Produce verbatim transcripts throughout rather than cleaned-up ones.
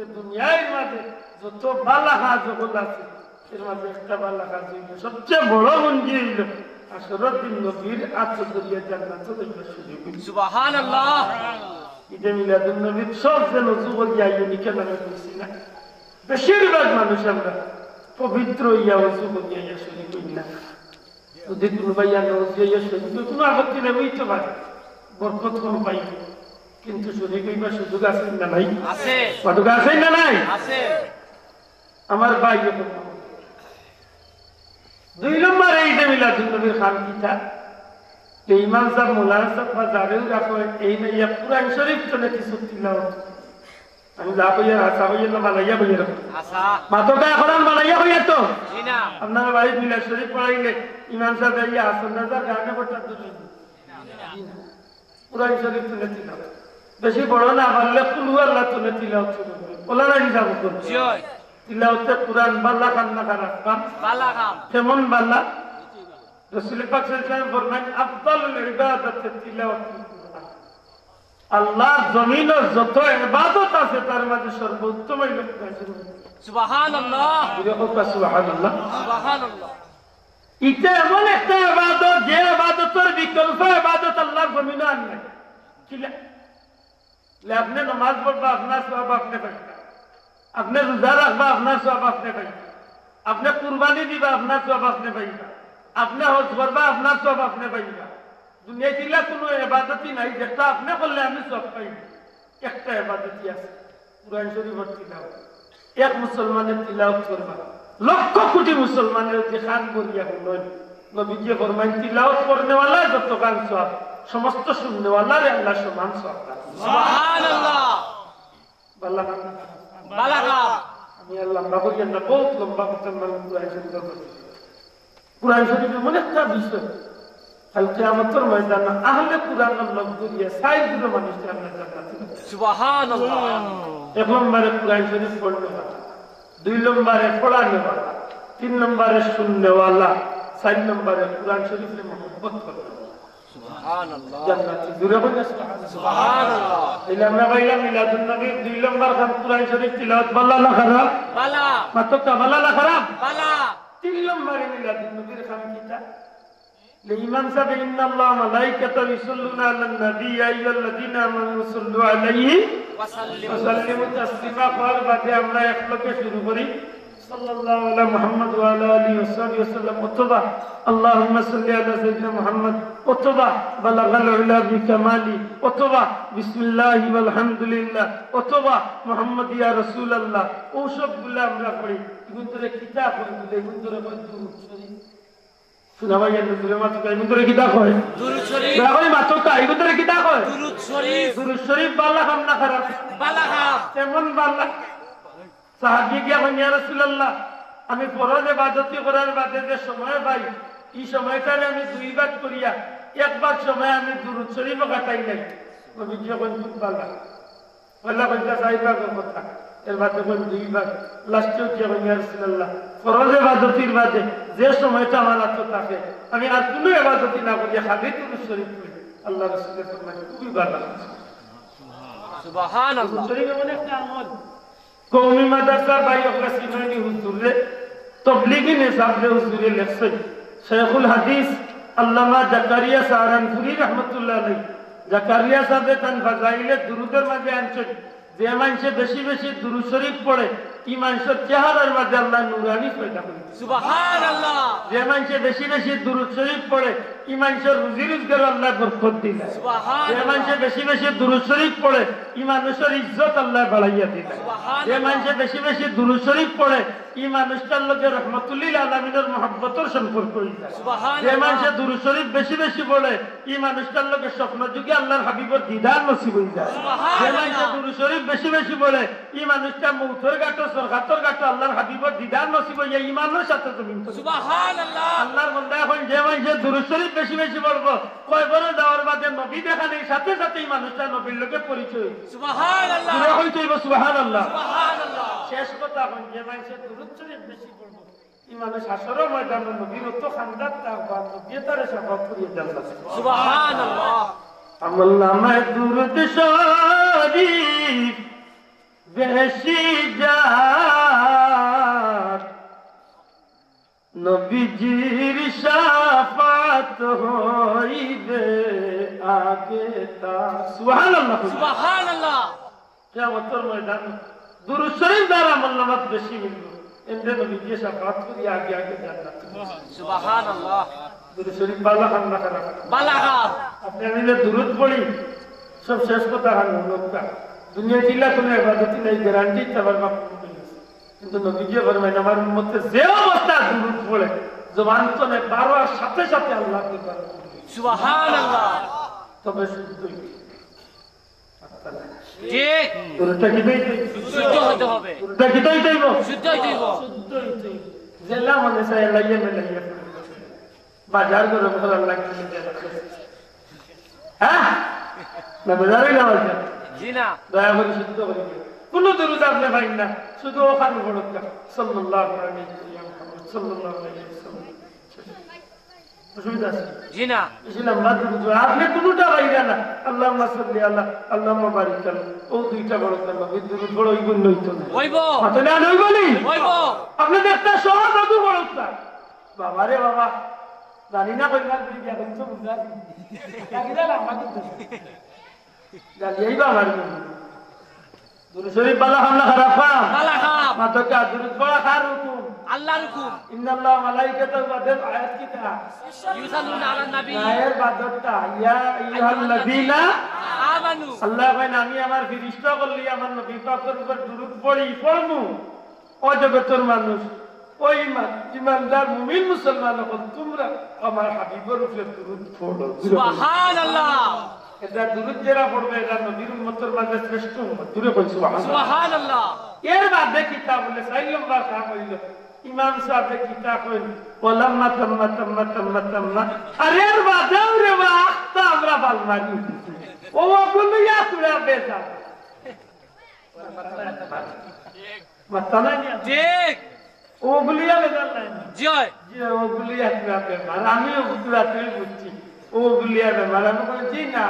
দুনিয়ার মাঝে যত ভালা কাজ অকল আছে, এর মাঝে একটা ভালা কাজ অইলো, সবচেয়ে বড় পুঞ্জি অইলো হাশরর দিন নবীর আতো ধরিয়া জান্নাতো যাইবার সুযোগ অইলো। সুবহানাল্লাহ। ঈদে মিলাদুন নবীর সব যে অজু করিয়া আইও নি কেন আমি বলছি না, বেশিরভাগ মানুষ আমরা পবিত্র অইয়া অজু করিয়া আইয়া শরিক অই না। যদি কোনো ভাই আর নজরিয়া শরিক অই, কোনো আপত্তি নাই, অইতে পারে, বরকত কম পাইব, কিন্তু শরিক অইবার সুযোগ আছে না নাই? আছে। কতটুকু আছে না নাই? আছে। আমার ভাই, এখন দুই নম্বরে ঈদে মিলাদুন নবীর কাম কিতা? যে ইমাম সাহেব, মৌলানা সাহেব বা যারেউ রাখো, এই না ইয়া কোরআন শরীফ তনে কিছু তিলাওয়াত। আমি যা কইয়ার হাছা কইয়ার না বানাইয়া কইয়ার? হাছা। মাতকা এখন বানাইয়া কইয়ার তো? জি না। আপনারা বাড়িত মিলাদ শরীফ পড়াইলে ইমাম সাহেব আইয়া হাছন রাজার গানে পড়তা তো নি? জি না। কোরআন শরীফ তনে তিলাওয়াত। বেশি বড় না পারলে কুলহু আল্লাহ তনে তিলাওয়াত শুরু করো। ওলারা হিসাব করো। জি অয়। তিলাওয়াতে কোরআন ভালা কাম না খারাপ কাম? ভালা কাম। কেমন ভালা? রাসূল পাক সাল্লাল্লাহু আলাইহি ওয়াসাল্লাম ফরমাইন, "আফদালুল ইবাদাতি তিলাওয়াতুল কুরআন।" আল্লাহর জমিনো যত ইবাদত আছে, তার মাঝে সর্বোত্তম অইলো কোরআন শরীফ। সুবহানাল্লাহ। জোরে কও সুবহানাল্লাহ। সুবহানাল্লাহ। ইটা এমন একটা ইবাদত, যে ইবাদতর বিকল্প ইবাদত আল্লাহর জমিনো আর নাই। কিলা? লে আপনে নমাজ পড়বা, আপনার সওয়াব আপনে পাইবা। আপনে রোজা রাখবা, আপনার সওয়াব আপনে পাইবা। আপনে কুরবানি দিবা, আপনার সওয়াব আপনে পাইবা। আপনে হজ করবা, আপনার সওয়াব আপনে পাইবা। দুনিয়াত ইলা কোনো ইবাদতই নাই যেটা আপনে করলে আমি সওয়াব পাইমু। একটা ইবাদতই আছে, কোরআন শরীফর তিলাওয়াত। এক মুসলমানে তিলাওয়াত করবা, লক্ষ কোটি মুসলমানে যদি কান করিয়া হুনইন, নবীজিয়ে ফরমাইন, তিলাওয়াত করনেওয়ালা যত কান সওয়াব, সমস্ত শুননেওয়ালারে আল্লাহ সমান সওয়াব দান করইন। সুবহানাল্লাহ। ভালা কাম। ভালা কাম। আমি আর লম্বা করিয়ার না, বউত লম্বা করতাম না, কোরআন শরীফ। কোরআন শরীফ এমন একটা বিষয়, কাল কিয়ামতর ময়দানো আহলে কোরআনর লগ ধরিয়া চাইর গুরু মানুষ আল্লাহ জান্নাতে নিবা। সুবহানাল্লাহ। এক নম্বরে কোরআন শরীফ পড়নেওয়ালা, দুই নম্বরে পড়ানেওয়ালা, তিন নম্বরে শুননেওয়ালা, চাইর নম্বরে কোরআন শরীফরে মহব্বত করনেওয়ালা। সুবহানাল্লাহ। জান্নাতি। জোরে কইন না সুবহানাল্লাহ। সুবহানাল্লাহ। তাইলে আমরা পাইলাম মিলাদুন নবীর দুই নম্বর কাম কোরআন শরীফ তিলাওয়াত, ভালা না খারাপ? ভালা। মাতকা, ভালা না খারাপ? ভালা। তিন নম্বরে মিলাদুন নবীর কাম কিতা? লে ইমাম সাহেব, "ইন্নাল্লাহা ওয়া মালাইকাতাহু ইউসাল্লুনা আলান নাবী, ইয়া আইয়ুহাল্লাযীনা আমানু সাল্লু আলাইহি ওয়া সাল্লিমু তাসলিমা।" কওয়ার বাদে আমরা একলগে শুরু করি, "সাল্লাল্লাহু আলা মুহাম্মাদ ওয়া আলা আলিহি ওয়া সাহবিহি ওয়া সাল্লাম," অথবা "আল্লাহুম্মা সাল্লি আলা সাইয়্যিদিনা মুহাম্মাদ," অথবা "বালাগাল উলা বিকামালি," অথবা "বিসমিল্লাহি ওয়াল হামদুলিল্লাহ," অথবা "মুহাম্মাদ ইয়া রাসূলুল্লাহ।" অউ সবগুলা আমরা পড়ি। ইগুন ধরে কিতা কয়? ইগুন ধরে কয় দুরূদ শরীফ। শুনা ভাই, এর ভিতরে মাতকা, ইগুন ধরে কিতা কয়? দুরূদ শরীফ। দয়া করি মাতকা, ইগুন ধরে কিতা কয়? দুরূদ শরীফ। দুরূদ শরীফ ভালা কাম না খারাপ? ভালা কাম। কেমন ভালা? সাহাবী গিয়া কইন, "ইয়া রাসূলুল্লাহ, আমি ফরজ ইবাদতি করার বাদে যে সময় পাই, ই সময়টারে আমি দুই ভাগ করিয়া এক ভাগ সময় আমি দুরূদ শরীফো কাটাইলাই।" নবীজিয়ে কইন, "খুব ভালা।" পয়লা কইতা চাইর ভাগর কথা, এর বাদে কইন দুই ভাগ। লাস্টে উঠিয়া কইন, "ইয়া রাসূলুল্লাহ, ফরজ ইবাদতির বাদে যে সময়টা আমার আতো থাকে, আমি আর কুনু ইবাদতি না করিয়া খালি দুরূদ শরীফ পড়ি।" আল্লাহর রাসূলে ফরমাইন, "খুবই ভালা।" সুবহানাল্লাহ। দুরূদ শরীফ এমন একটা আমল। কওমি মাদ্রাসার ভাই অকলে চিনইন নি হুজুররে, তবলিগি নিসাবরে হুজুরে লেখছইন। শেখুল হাদিস আল্লামা জাকারিয়া সাহারানপুরী রহমতুল্লাহ আলাইহি। জাকারিয়া সাহেবে তান ফাজাইলে দুরূদর মাঝে আনছইন, যে মানষে বেশি বেশি দুরূদ শরীফ পড়ে, ই মানষর চেহারার মাঝে আল্লায় নুরানি পয়দা করি দেয়। সুবহানাল্লাহ। যে মানষে বেশি বেশি দুরূদ শরীফ পড়ে, ই মানষর রুজি রুজগারো আল্লায় বরকত দিলা। সুবহানাল্লাহ। যে মানষে বেশি বেশি দুরূদ শরীফ পড়ে, ই মানষর ইজ্জত আল্লায় বাড়াইয়া দিলা। সুবহানাল্লাহ। যে মানষে বেশি বেশি দুরূদ শরীফ পড়ে, ই মানুষটার লগে রহমতুল্লিল আলামিনর মহব্বতর সম্পর্ক অইযায়। সুবহানাল্লাহ। যে মানষে দুরূদ শরীফ বেশি বেশি পড়ে, ই মানুষটার লগে স্বপ্নযোগে আল্লাহর হাবিবর দিদার নসিব অইযায়। সুবহানাল্লাহ। যে মানষে দুরূদ শরীফ বেশি বেশি পড়ে, ই মানুষটা মউতর ঘাটো, সরকাতর ঘাটো আল্লাহর হাবিবর দিদার নসিব অইয়া ইমানর সাথে জমিন তলে। সুবহানাল্লাহ। আল্লাহর বান্দা অখন যে মানষে দুরূদ শরীফ বেশি বেশি পড়বো, কবরো যাওয়ার বাদে নবী দেখানির সাথে সাথে ই মানুষটা নবীর লগে পরিচয়। সুবহানাল্লাহ। পুরা অইতে অইবো সুবহানাল্লাহ। সুবহানাল্লাহ। শেষ কথা অখন যে মানষে দুরূদ শরীফ বেশি পড়বো, ই মানুষ হাশরর ময়দানো নবীর অত খান্দাত থাকবা, নবীয়ে তারে শাফাআত করিয়া জান্নাত। সুবহানাল্লাহ। আমলনামায় দুরূদ শরীফ বেশি যার নবীজির শাফাত হইবে আগে তার। সুবহানাল্লাহ। সুবহানাল্লাহ। কিয়ামতর ময়দান দুরূদ শরীফ যার আমল নামাত বেশি মিলবো, এনরে নবীজিয়ে শাফাত করি আগে আগে জান্নাত। সুবহানাল্লাহ। দুরূদ শরীফ বালা কাম না খারাপ? বালা কাম। আপনে আমি যে দুরূদ পড়ি, সব শেষ কথা হান হলো কা। দুনিয়া জিলা কোনো ইবাদতই নাই, গ্যারান্টি দিতে পারবা। কিন্তু নবীজিয়ে ফরমাইন, আমার উম্মতে যে অবস্থা দুরূদ পড়ে, জবান তো নাই, বারো আর সাথে সাথে আল্লাহ আকবার। সুবহানাল্লাহ। তবে শুদ্ধ হইতে। জি। দুরূদটা কি হইতে? শুদ্ধ হইতে হবে। দুরূদটা কি হইতে হইব? শুদ্ধ হইতে হইব। শুদ্ধ হইতে হইব। জেলা মনে চায় লাইয়া মেলাইয়া। বাজার করে বলার লাগছে যে, হ্যাঁ? না, বাজারই না বাজার। জি না। দয়া করে শুদ্ধ করে দিও। কোনো দুরূদ আপনে পাইন না, শুধু ওখানে পড়ুক না। সাল্লাল্লাহু আলাইহি ওয়া সাল্লাম, সাল্লাল্লাহু আলাইহি ওয়া সাল্লাম। অসুবিধা আছে? জি না। বেশি লম্বা দুরূদ পড়া। আপনে কোনোটা পাইরা না। আল্লাহুম্মা সাল্লি আলা, আল্লাহুম্মা বারিক আলা। ও দুইটা পড়ুক না, নবীর দুরূদ পড়া অইব না অইতো না? অইব। মাথা না অইব নি? অইব। আপনে একটা সহজ অজু পড়ুক না। বাবা রে বাবা, জানি না কইবার করি গিয়া কিন্তু বুঝা লাগি যা লম্বা কিন্তু। জানি এই বাবার জন্য। দুরূদ শরীফ বালা কাম না খারাপ কাম? বালা কাম। মাত্র কা দুরূদ পড়া কার হুকুম? আল্লাহর হুকুম। ইন্নাল্লাহা ওয়া মালাইকাতাহু বাদে আয়াত কিতা? ইউসাল্লুনা আলান নবী। না, এর বাদরটা, ইয়া আইয়ুহাল্লাযীনা আমানু। আল্লাহ কইন, আমি আমার ফিরিস্তা করলি আমার নবী পাকের উপর দুরূদ পড়ি, পড়মু। ও জগতর মানুষ, ও ইমান, ইমানদার মুমিন মুসলমান অকল, তুমরা আমার হাবিবর উপরে দুরূদ পড়ো। সুবহানাল্লাহ। এটা দুরূদ যেরা পড়বে, এরা নবীর উম্মতর মাঝে শ্রেষ্ঠ উম্মত। জোরে কই সুবহানাল্লাহ। সুবহানাল্লাহ। এর বাদে কিতা বলে, চাইর নম্বর কাম অইল, ইমাম সাহেবে কিতা কইন, ওয়ালাম্মা তাম্মা তাম্মা তাম্মা তাম্মা। আর এর বাদেও রে বা, আখতা আমরা বালমারি উঠেছি। ও, ওগুলো ইয়া তোরা বেজার। মাত্তা নাই না? ঠিক। ওগুলিয়া বেজার নাই না? জি অয়। জি, ওগুলিয়া কিবা বেমার। আমিও গুজরাটি বুঝছি। ওগুলিয়া বেমার। আমি কই, "জি না,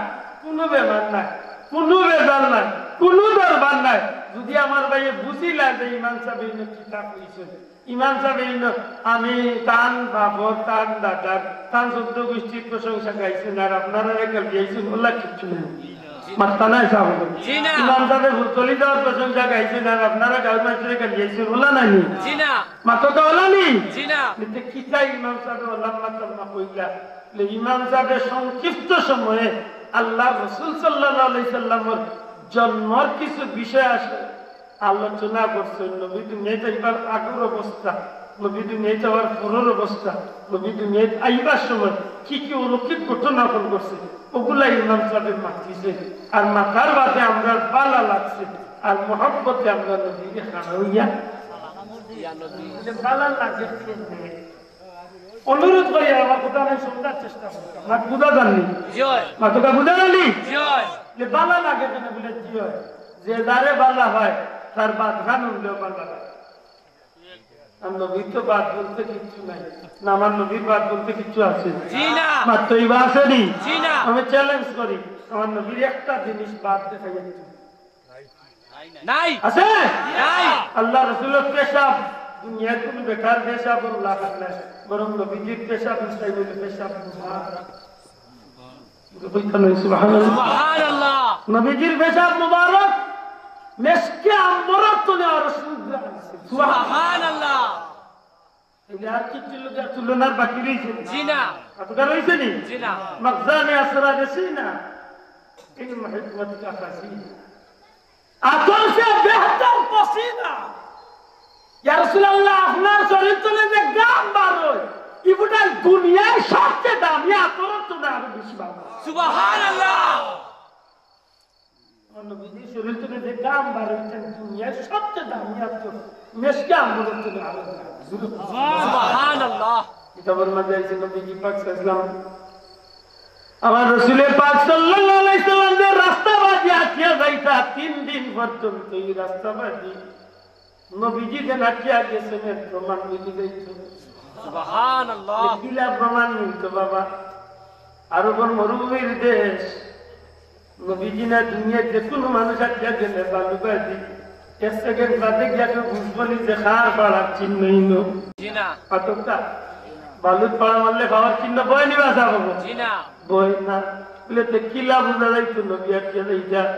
কোনো বেমার নাই, কোনো বেজার নাই, কোনো দরবার নাই।" যদি আমার ভাইয়ে বুঝিলা যে ইমাম সাহেব ইনো কিতা কইছইন, ইমাম সাহেব ইনো আমি তান বাপর, তান দাদার, তান চৌদ্দ গোষ্ঠীর প্রশংসা গাইছইন, আর আপনারা রেখে দিয়েছেন, ওলা কিচ্ছু নেই। মাত্তা নাই সাহেব। জি না। ইমাম সাহেব ফুলতলি যাওয়ার প্রশংসা গাইছইন, আর আপনারা গাঁওর মানুষরে গালি আইছইন, ওলা নানি? জি না। মাতকা ওলা নি? জি না। নিতে কি চাই ইমাম সাহেব ওলা মাতাল না কইলা? লে ইমাম সাহেব সংক্ষিপ্ত সময়ে আল্লাহ রসুল সাল্লাল্লাহু আলাইহি সাল্লামর জন্মর কিছু বিষয় আছে। আলোচনা করছইন, নবী দুনিয়াত আইবার আগর অবস্থা, নবী দুনিয়াত যাওয়ার পরর অবস্থা, নবী দুনিয়াত আইবার সময় কি কি অলৌকিক ঘটনা ঘটছে, ওগুলা ইমাম সাহেব মাতিছে। আর মাতার বাদে আমরার বালা লাগছে, আর মহব্বতে আমরা নবীরে খাড়া অইয়া যে বালা লাগে কেনে। অনুরোধ করি, আমার কথা আমি শুনবার চেষ্টা করি। আমার বুঝা যাননি? জি অয়। মাতকা বুঝা যাননি? জি অয়। যে বালা লাগে কেনে বলে জি অয়। যে যারে বালা হয়, তার বাদ খান উঠলেও বালা লাগে। আর নবীর তো বাদ বলতে কিচ্ছু নাই। না, আমার নবীর বাদ বলতে কিচ্ছু আছে? জি না। মাত্র এই বাদ আছে নি? জি না। আমি চ্যালেঞ্জ করি, আমার নবীর একটা জিনিস বাদ দেখাইয়া দিন। নাই। আছে? নাই। আল্লাহ রসুলের পেশাব, দুনিয়ার কোনো বেটার পেশাব আল্লাহ নাই, বরং নবীজির পেশাব ইসলাম হইল পেশাব মুবারক। কইতা নাই, সুবহানাল্লাহ। সুবহানাল্লাহ। নবীজির পেশাব মুবারক মেশকে আম্বরর তনে আরো সুগন্ধ আনছে। সুবহানাল্লাহ। তাইলে আর কি ছিল যে তুলনার বাকি রইছে? জি না। এতটা রইছে নি? জি না। মাখজানে আসরারে সিনা, ইলম হিকমত কা খাজিনা। আতর সে বেহতর পসিনা। ইয়া রাসূলুল্লাহ, আপনার শরীর তনে যে ঘাম বার হয়, ইবুটাই দুনিয়ার সবচেয়ে দামি আতর তো না আরো বেশি বাবা। সুবহানাল্লাহ। আমার নবীজির শরীর তনে যে ঘাম বার হইছে, দুনিয়ার সবচেয়ে দামি আতর, মেশকে আম্বরর তনে আরো দামি। সুবহানাল্লাহ। কিতাবর মাঝে আছে নবীজি পাক সাল্লাল্লাহু আলাইহি ওয়াসাল্লাম, আমার রসুলে পাক সাল্লাল্লাহু আলাইহি ওয়াসাল্লাম যে রাস্তাবাদি আটিয়া যাইতা, তিন দিন পর্যন্ত এই রাস্তাবাদি নবীজি যে নাচিয়া গেছেন এর প্রমাণ মিলি যাইত। সুবহানাল্লাহ। কিলা প্রমাণ মিলতো বাবা? আরবর মরুভূমির দেশ, নবীজি না দুনিয়ার যে কোনো মানুষ আটিয়া গেলে বালুবাদি এক সেকেন্ড বাদে গিয়া কেউ বুঝবো নি যে কার পাড়ার চিহ্ন ইনো। জি না। পাথরটা বালুত পাড়া মারলে পাওয়ার চিহ্ন বয় নি বাসা বাবু? জি না। বয় না। বলে, "তে কিলা বুঝা যাইতো নবী আটিয়া যাইতা?"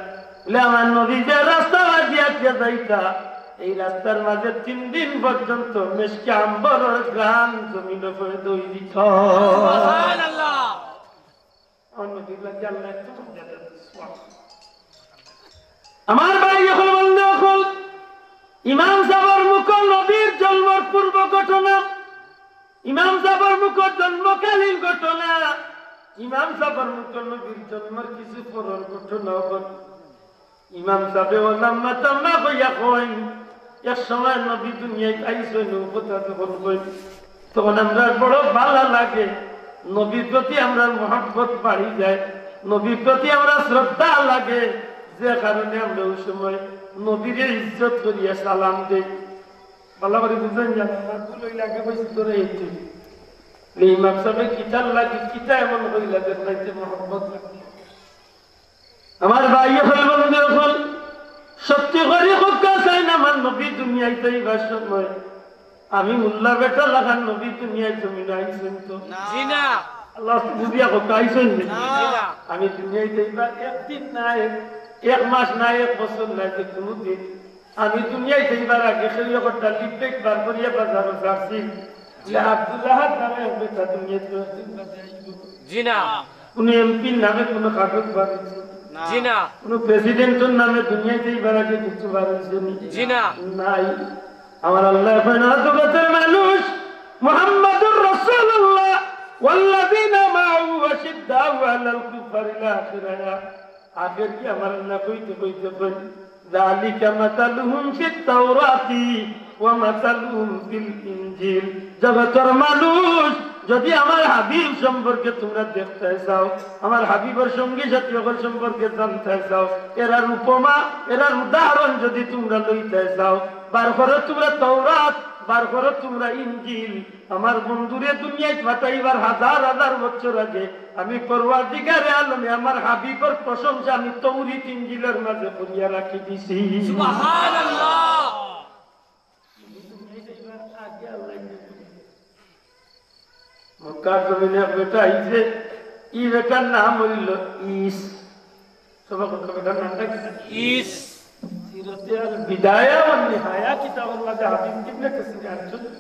বলে, "আমার নবী যে রাস্তা বাদি আটিয়া যাইতা, এই রাস্তার মাঝে তিন দিন পর্যন্ত মেশকে আম্বরর ঘ্রাণ জমিনো পড়ে দই দিত।" সুবহানাল্লাহ। আমার নবীর লাগি আল্লাহ এত মর্যাদা দিছে। আমার ভাই অকল, বন্ধু অকল, ইমাম সাবর মুখো নবীর জন্মর পূর্ব ঘটনা, ইমাম সাবর মুখো জন্মকালীন ঘটনা, ইমাম সাবর মুখো নবীর জন্মর কিছু পরর ঘটনা অকল। ইমাম সাবে ও লাম্মা তাম্মা কইয়া কইন, এক সময় নবী দুনিয়াত আইছইন, ও কথা যখন কইন, তখন আমরার বড় ভালা লাগে, নবীর প্রতি আমরার মহব্বত বাড়ি যায়, নবীর প্রতি আমরার শ্রদ্ধা লাগে, যে কারণে আমরা ওই সময় নবীরে ইজ্জত করিয়া সালাম দেই। ভালা করি বুঝইন যেন, আমার ভুল অইলে আগে কইছি তোরা এইটু। ইমাম সাবে কিতার লাগি, কিতা এমন কইলা যে তাইতে মহব্বত লাগে? আমার ভাই অকল, বন্ধু অকল, সত্যি করি কউক্কা চাইন, আমার নবী দুনিয়াত আইবার সময় আমি মোল্লা বেটা লাখান নবী দুনিয়াত জমিনো আইছইন তো? জি না। আল্লাহ বুঝিয়া কউক্কা আইছইন নি? জি না। আমি দুনিয়াত আইবার একদিন নাই, এক মাস নাই, এক বছর নাই, যে কোনো দিন আমি দুনিয়াত আইবার আগে কেউ একটা লিফলেট বার করিয়া বাজারো ছাড়ছি যে আব্দুল আহাদ নামে এক বেটা দুনিয়াত একদিন বাদে আইবো। জি না। কোনো এমপির নামে কোনো কাগজ বার অইছে নি? জি না। কোনো প্রেসিডেন্টর নামে দুনিয়াত আইবার আগে কিছু বার অইছে নি? জি না। নাই। আমার আল্লায় কইন, "না, জগতের মানুষ, মুহাম্মাদুর রাসূলুল্লাহ, ওয়াল্লাযীনা মাআহু আশিদ্দাউ আলাল কুফফারি" ইলা আখির আয়াত। আখের কি আমার আল্লায় কইতে কইতে কইন, "যালিকা মাসালুহুম ফিত তাওরাতি ওয়া মাসালুহুম ফিল ইনজিল।" জগতর মানুষ, যদি আমার হাবিব সম্পর্কে তোমরা দেখতে চাও, আমার হাবিবর সঙ্গী সাথী অকল সম্পর্কে জানতে চাও, এরার উপমা, এরার উদাহরণ যদি তোমরা লইতে চাও, বার করো তোমরা তৌরাত, বার করো তোমরা ইনজিল। আমার বন্ধুরে দুনিয়াত পাঠাইবার হাজার হাজার বছর আগে আমি পরওয়ারদিগারে আলমে আমার হাবিবর প্রশংসা আমি তৌরিত ইনজিলর মাঝে করিয়া রাখি দিছি। সুবহানাল্লাহ। মক্কার জমিনো এক বেটা আইছে, ই বেটার নাম অইল ইস। সবে কউক্কা, বেটার নামটা কি? ইস। সিরতে আল বিদায়া ওয়ান নিহায়া কিতাবর মাঝে হাফিজ ইবনে কাসির আনছইন,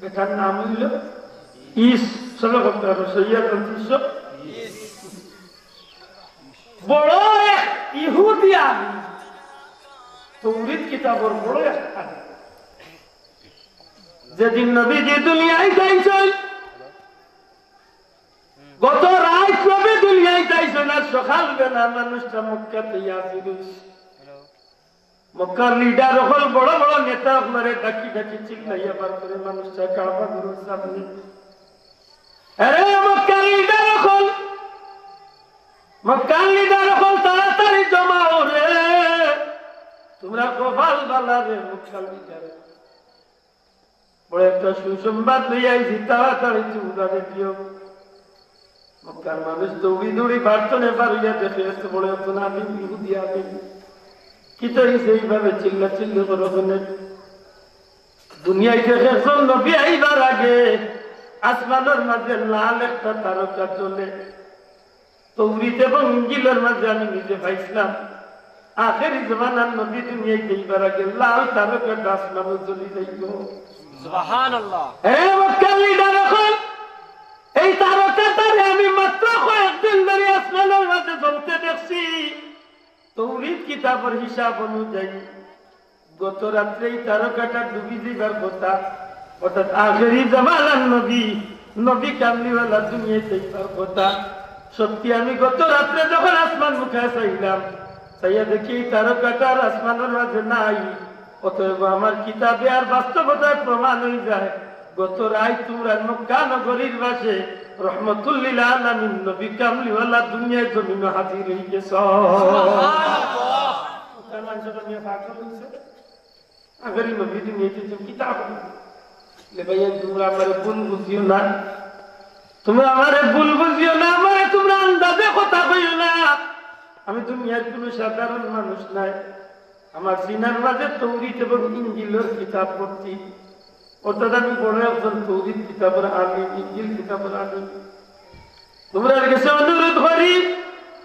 বেটার নাম অইল ইস। সবে কউক্কা, সহিহ আল তিনশো। বড় এক ইহুদি আলিম, তৌরিত কিতাবর বড় এক আলিম। যেদিন নবীজি দুনিয়াত আইছইন, গত রাইত নবী দুনিয়াত আইছইন, আর সকাল বেলা মানুষটা মক্কাত আইয়া হাজির অইছে। মক্কার লিডার অকল, বড় বড় নেতা অকলরে ডাকি ডাকি চিল্লাইয়া বার করে মানুষটা কাবা ঘরর সামনে। আরে মক্কার লিডার অকল, মক্কার লিডার অকল, তাড়াতাড়ি জমা অও রে, তুমরা কপাল ভালা রে মক্কার লিডার। বড় একটা সুসংবাদ লইয়া আইছি, তাড়াতাড়ি তুমরা রেডি অও। মক্কার মানুষ দৌড়ি দৌড়ি বাড়িত নে, বার অইয়া দেখে এত বড় একজন আলিম, ইহুদি আলিম। কিতা অইছে এইভাবে চিল্লা চিল্লি করো কেনে? দুনিয়াত দেখে একজন নবী আইবার আগে আসমানর মাঝে লাল একটা তারকা জ্বলে। তৌরিত এবং ইনজিলর মাঝে আমি নিজে পাইছিলাম, আখেরি জমানার নবী দুনিয়াত আইবার আগে লাল তারকা আসমানো জ্বলি যাইবো। সুবহানাল্লাহ। হে মক্কার লিডার অকল, এই তারকাটারে আমি মাত্র কয়েকদিন ধরি আসমানর মাঝে জ্বলতে দেখছি। তৌরিত কিতাবর হিসাব অনুযায়ী গত রাত্রে এই তারকাটা ডুবি যাইবার কথা, অর্থাৎ আখেরি জামানার নবী, নবী কামলিওয়ালা দুনিয়াত আইবার কথা। সত্যি আমি গত রাত্রে যখন আসমান মুখা চাইলাম, চাইয়া দেখি এই তারকাটা আর আসমানর মাঝে নাই। অতএব আমার কিতাবে আর বাস্তবতায় প্রমাণ অই যায়, গত রাইত তুমরার মক্কা নগরীর বাসে রহমতুল্লিল আলামিন নবী কামলিওয়ালা দুনিয়ার জমিনো হাজির অই গেছইন। সুবহানাল্লাহ। তার মানে সব নিয়ে পাগল অইছে। আগের নবী দুনিয়াত আইছইন, কিতা কইন? লে ভাইয়া, তুমরা আমারে ভুল বুঝিও না, তুমরা আমারে ভুল বুঝিও না, আমারে তুমরা আন্দাজে কথা কইও না। আমি দুনিয়ার কোনো সাধারণ মানুষ নায়। আমার সিনার মাঝে তৌরিত এবং ইঞ্জিলর কিতাব ভর্তি, অর্থাৎ আমি বড় একজন তৌরিত কিতাবর আলিম, ইঞ্জিল কিতাবর আলিম। তুমরার গেছে অনুরোধ করি,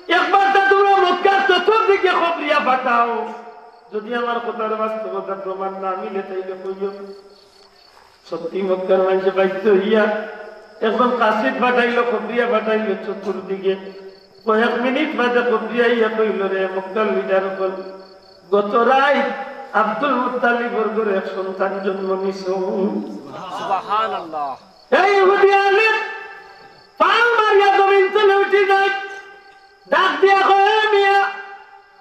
একবার তা তুমরা মক্কার চতুর্দিকে খবরিয়া পাঠাও। যদি আমার কথার বাস্তবতা প্রমাণ না মিলে, তাইলে কইও। সত্যি মক্কার মানষে বাধ্য অইয়া একজন কাসিদ পাঠাইলো, খবরিয়া পাঠাইলো চতুর্দিকে। কয়েক মিনিট বাদে খবরিয়া আইয়া কইলো, "রে মক্কার লিডার অকল, গত রাইত আব্দুল মুত্তালিবর ঘরো এক সন্তান জন্ম নিছে।" সুবহানাল্লাহ। এই ইহুদি আলিম পাও মারিয়া জমিন তলে উঠি যায়, ডাক দিয়া কয়, "এ মিয়া,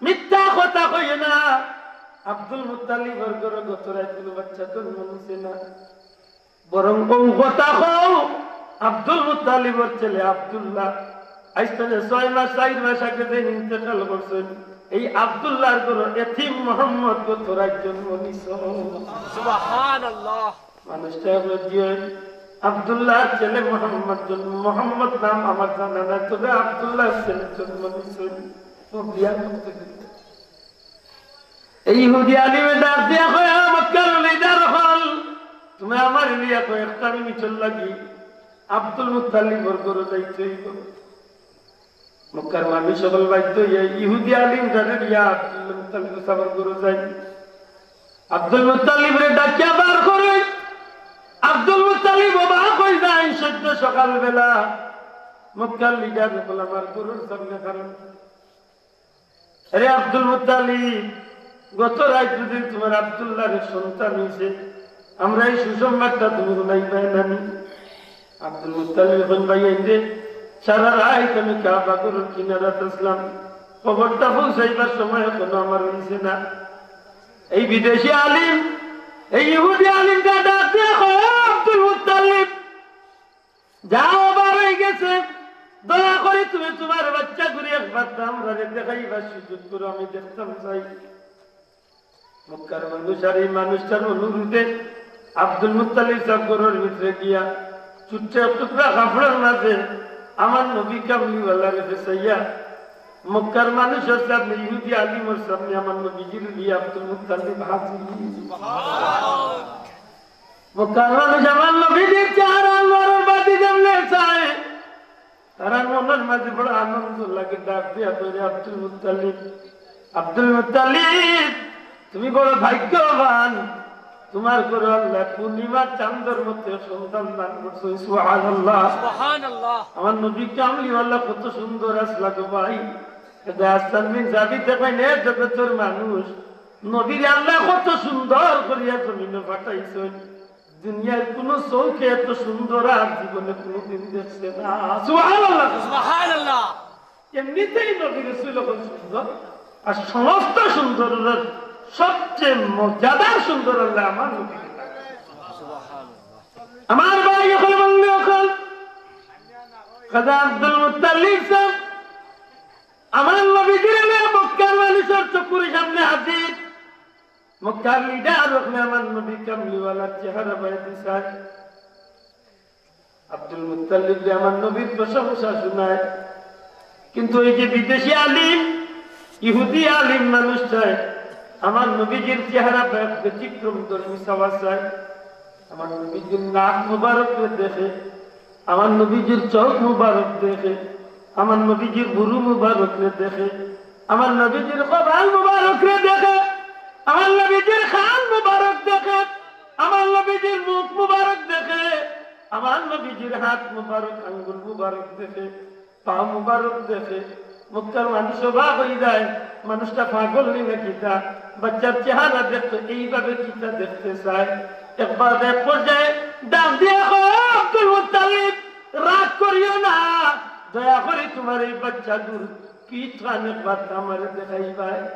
মিথ্যা কথা কইও না। আব্দুল মুত্তালিবর ঘরো গত রাইত কুনু বাচ্চা জন্ম নিছে না, বরং অউ কথা কও, আব্দুল মুত্তালিবর ছেলে আব্দুল্লাহ আইজ তনে ছয় মাস, চাইর মাস আগে যে ইন্তেকাল করছইন, এই আব্দুল্লাহর ঘরো এতিম মোহাম্মদ গত রাইত জন্ম নিছে।" সুবহানাল্লাহ। মানুষটা বুঝিয়ে আব্দুল্লাহর ছেলে মোহাম্মদ জন্ম, মোহাম্মদ নাম আমার জানা নাই, তবে আব্দুল্লাহর ছেলে জন্ম নিছে। ও বিয়া করতে গেছে। এই ইহুদি আলিমে ডাক দিয়া কয়, "ও মক্কার লিডার অকল, তুমি আমার লিয়া কয়েকটা মিনিটর লাগি আব্দুল মুত্তালিবর ঘরো যাইতে অইবো।" মক্কার মানুষ অকল বাধ্য অইয়া ইহুদি আলিম জানে দিয়া আব্দুল মুত্তালিব সাহেবর ঘরো যায়। আব্দুল মুত্তালিবরে ডাকিয়া বার করে। আব্দুল মুত্তালিব অবাক অই যায়, সদ্য সকালবেলা মক্কার লিডার অকল আমার ঘরর সামনে খাড়া। "আরে আব্দুল মুত্তালিব, গত রাইত যদি তোমার আব্দুল্লাহর সন্তান হইছে, আমরা এই সুসংবাদটা তুমি হুনাইবায় না নি?" আব্দুল মুত্তালিব কইন, "ভাই, এই যে সারা রাইত আমি কাবা ঘরর কিনারাত আছলাম, খবরটা পৌঁছাইবার সময় এখনো আমার হইছে না।" এই বিদেশি আলিম, এই ইহুদি আলিমটা ডাক দিয়া কয়, "ও আব্দুল মুত্তালিব, যাও, বার অই গেছে, দয়া করি তুমি তোমার বাচ্চাগুরে একবার তো আমরারে দেখাইবার সুযোগ করো, আমি দেখতাম চাই।" মক্কার মানুষ আর এই মানুষটার অনুরোধে আব্দুল মুত্তালিব সাহেব ঘরর ভিতরে গিয়া ছোট্ট এক টুকরা কাপড়র মাঝে আমার নবী কামলিওয়ালারে ফেছাইয়া মক্কার মানুষর সামনে, ইহুদি আলিমর সামনে আমার নবীজিরে লইয়া আব্দুল মুত্তালিব হাজির। মক্কার মানুষ আমার নবীজির চেহারা আনোয়ারর বাতি যেমনে চায়, তারার মনর মাঝে বড় আনন্দ লাগে, ডাক দিয়া কয়, "রে আব্দুল মুত্তালিব, আব্দুল মুত্তালিব, তুমি বড় ভাগ্যবান, তোমার ঘরো আল্লায় পূর্ণিমার চান্দর মতো সন্তান দান করছে।" সুবহানাল্লাহ। সুবহানাল্লাহ। আমার নবী কামলিওয়ালা কত সুন্দর আছলা গো ভাই। এটা আহসান মিন জাবিতে কয়, "নে জগতর মানুষ, নবীরে আল্লায় কত সুন্দর করিয়া জমিনো পাঠাইছইন।" দুনিয়ার কুনু চউখে এত সুন্দর আর জীবনে কুনুদিন দেখছে না। সুবহানাল্লাহ। সুবহানাল্লাহ। এমনিতেই নবী রাসূল অকল সুন্দর, আর সমস্ত সুন্দরের সবচেয়ে মর্যাদার সুন্দর আল্লায় আমার নবীরে। সুবহানাল্লাহ। আমার ভাই অকল, বন্ধু অকল, খাজা আব্দুল মুত্তালিব সাহেব আমার নবীজিরে লইয়া মক্কার মানুষর চকুর সামনে হাজির। মক্কার লিডার অকলে আমার নবী কামলিওয়ালার চেহারা বায় দিছায়। আব্দুল মুত্তালিবরে আমার নবীর প্রশংসা শুনায়। কিন্তু এই যে বিদেশি আলিম, ইহুদি আলিম মানুষটায় আমার নবীজির চেহারা বায় ব্যতিক্রম ধর্মী চাওয়া চায়। আমার নবীজির নাক মুবারকরে দেখে, আমার নবীজির চউখ মুবারক দেখে, আমার নবীজির ভুরু মুবারকরে দেখে, আমার নবীজির কপাল মুবারকরে দেখে, আমার নবীজির কান মুবারক দেখে, আমার নবীজির মুখ মুবারক দেখে, আমার নবীজির হাত মুবারক, আঙ্গুল মুবারক দেখে, পা মুবারক দেখে। মক্কার মানুষ অবাক অই যায়, মানুষটা পাগল নি না কিতা? বাচ্চার চেহারা দেখতো, এইভাবে কিতা দেখতে চায়? একবার এক পর্যায়ে ডাক দিয়া কয়, "ও আব্দুল মুত্তালিব, রাগ করিও না, দয়া করি তোমার এই বাচ্চাগুর পিঠ খান একবার আমারে দেখাইবায়।"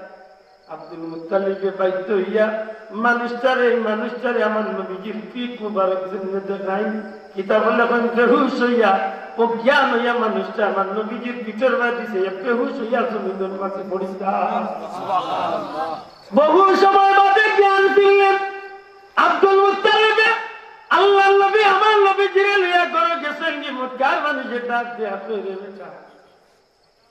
আব্দুল মুত্তালিবে বাধ্য অইয়া মানুষটারে, এই মানুষটারে আমার নবীজির পিঠ মুবারক যেমনে দেখাইন, কিতাবে লেখইন বেহুশ অইয়া, অজ্ঞান অইয়া মানুষটা আমার নবীজির পিঠর বায় দিছে, বেহুশ অইয়া জমিনর মাঝে পড়ি যায়। বহু সময় বাদে জ্ঞান ফিরলেন আব্দুল মুত্তালিবে। আল্লাহর নবী আমার নবীজিরে লইয়া ঘরো গেছেন, কি মক্কার মানুষে ডাক দিয়া কয়, "রে বেটা,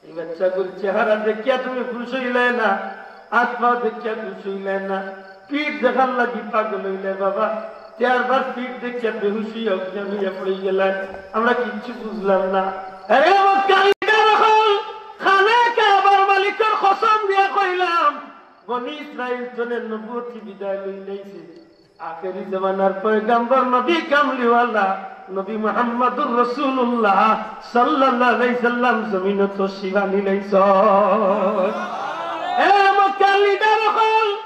এই বাচ্চাগুর চেহারা দেখিয়া তুমি খুশ অইলায় না, হাত পাও দেখিয়া খুশি অইলায় না, পিঠ দেখার লাগি পাগল অইলায় বাবা। তেরবার পিঠ দেখিয়া বেহুশ অইয়া অজ্ঞান অইয়া পড়ি গেলায়, আমরা কিচ্ছু বুঝলাম না। আরে মক্কার লিডার অকল, খানে কাবার মালিকর কসম দিয়া কইলাম, বনি ইসরাইল তনে নবুয়তি বিদায় লইলাইছে। আখেরি জমানার পয়গাম্বর নবী কামলিওয়ালা নবী মুহাম্মাদুর রাসূলুল্লাহ সাল্লাল্লাহু আলাইহি সাল্লাম জমিনো তশরিফ আনিলাইছইন। এ মক্কার লিডার অকল,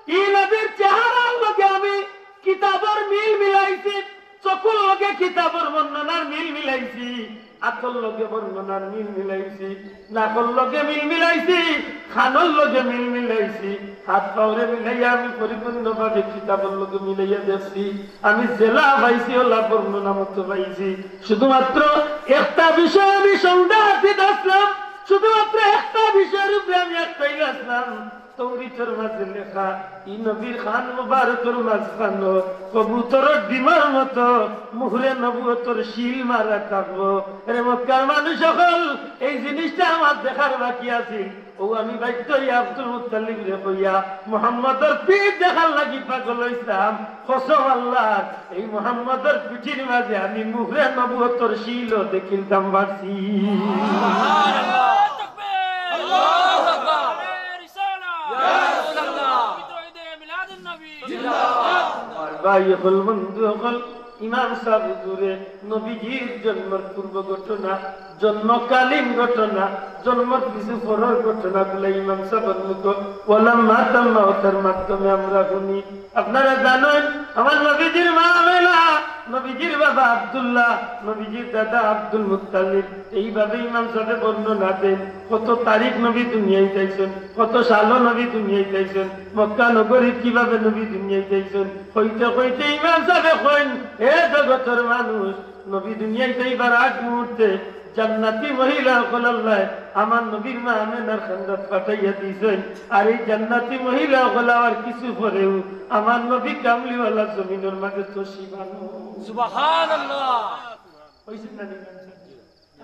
ই নবীর চেহারার লগে আমি কিতাবর মিল মিলাইছি, চকুর লগে কিতাবর বর্ণনার মিল মিলাইছি, আতর লগে বর্ণনার মিল মিলাইছি, নাকর লগে মিল মিলাইছি, খানর লগে মিল মিলাইছি, হাত পাওরে মিলাইয়া আমি পরিপূর্ণভাবে কিতাবর লগে মিলাইয়া দেখছি। আমি যেলা পাইছি ওলা বর্ণনা মতো পাইছি। শুধুমাত্র একটা বিষয় আমি সন্দেহাতীত আছলাম, শুধুমাত্র একটা বিষয়র উপরে আমি একটাই আছলাম, তৌরিতর মাঝে লেখা, ই নবীর খান মুবারকর মাঝখানো কবুতরর ডিমর মতো মুহরে নবুয়তর সিল মারা থাকবো। এরে মক্কার মানুষ অকল, এই জিনিসটা আমার দেখার বাকি আছিল। ও আমি বাধ্য অইয়া আব্দুল মুত্তালিবরে কইয়া মুহাম্মদর পিঠ দেখার লাগি পাগল অইছলাম। কসম আল্লাহর, এই মুহাম্মদর পিঠির মাঝে আমি মুহরে নবুয়তর সিলও দেখিলতাম পারছি। আল্লাহু আকবার। ইয়া রাসূলুল্লাহ। পবিত্র ঈদে মিলাদুন নবী। জিন্দাবাদ। ভাই অকল, বন্ধু অকল, ইমাম সাব হুজুরে নবীজির জন্মর পূর্ব ঘটনা, জন্মকালীন ঘটনা, জন্মর কিছু পরর ঘটনাগুলা ইমাম সাবর মুখো ওয়ালাম্মা তাম্মা ওতার মাধ্যমে আমরা হুনি। আপনারা জানইন, আমার নবীজির মা আমেনা, নবীজির বাবা আব্দুল্লাহ, নবীজির দাদা আব্দুল মুত্তালিব, এইভাবে ইমাম সাবে বর্ণনা দেইন, কত তারিখ নবী দুনিয়াত আইছইন, কত সালো নবী দুনিয়াত আইছইন, মক্কা নগরীত কিভাবে নবী দুনিয়াত আইছইন। কইতে কইতে ইমাম সাবে কইন, এ জগতর মানুষ, নবী দুনিয়াত আইবার আগ মুহূর্তে জান্নাতি মহিলা অকল আল্লায় আমার নবীর মা আমেনার কান্দাত পাঠাইয়া দিছইন। আর এই জান্নাতি মহিলা অকল আওয়ার কিছু পরেউ আমার নবী কামলিওয়ালা জমিনর মাঝে তশরিফ আনইন। সুবহানাল্লাহ। অইছে না নি?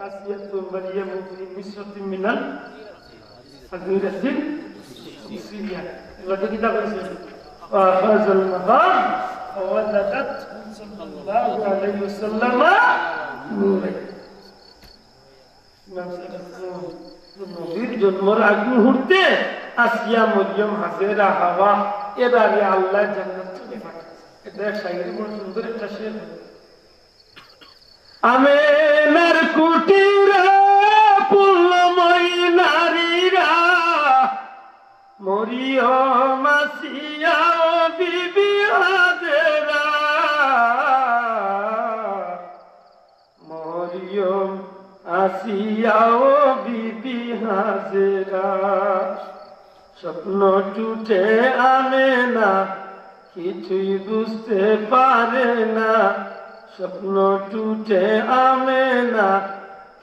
আসিয়াতু মারিয়ামু ফি মিসরাতিন মিনাল আজিরাতিন সিরিয়া। এগুলা তো কিতাব আছে। ওয়া আখাযাল মাকাম ওয়া ওয়ালাদাত সাল্লাল্লাহু আলাইহি ওয়াসাল্লাম নূরা। ইমাম সাহেব, নবীর জন্মর আগ মুহূর্তে আসিয়া, মরিয়ম, হাজেরা, হাওয়া, এরারে আল্লায় জান্নাত তনে পাঠাইছে। এটা এক শায়রি বড় সুন্দর একটা শের। আমেনার কুটিরে পুণ্যময়ী নারীরা, মরিয়ম, আসিয়া ও বিবি হাজেরা। মরিয়ম, আসিয়া ও বিবি হাজেরা। স্বপ্ন টুটে আমেনা, কিছুই বুঝতে পারে না। স্বপ্ন টুটে আমেনা,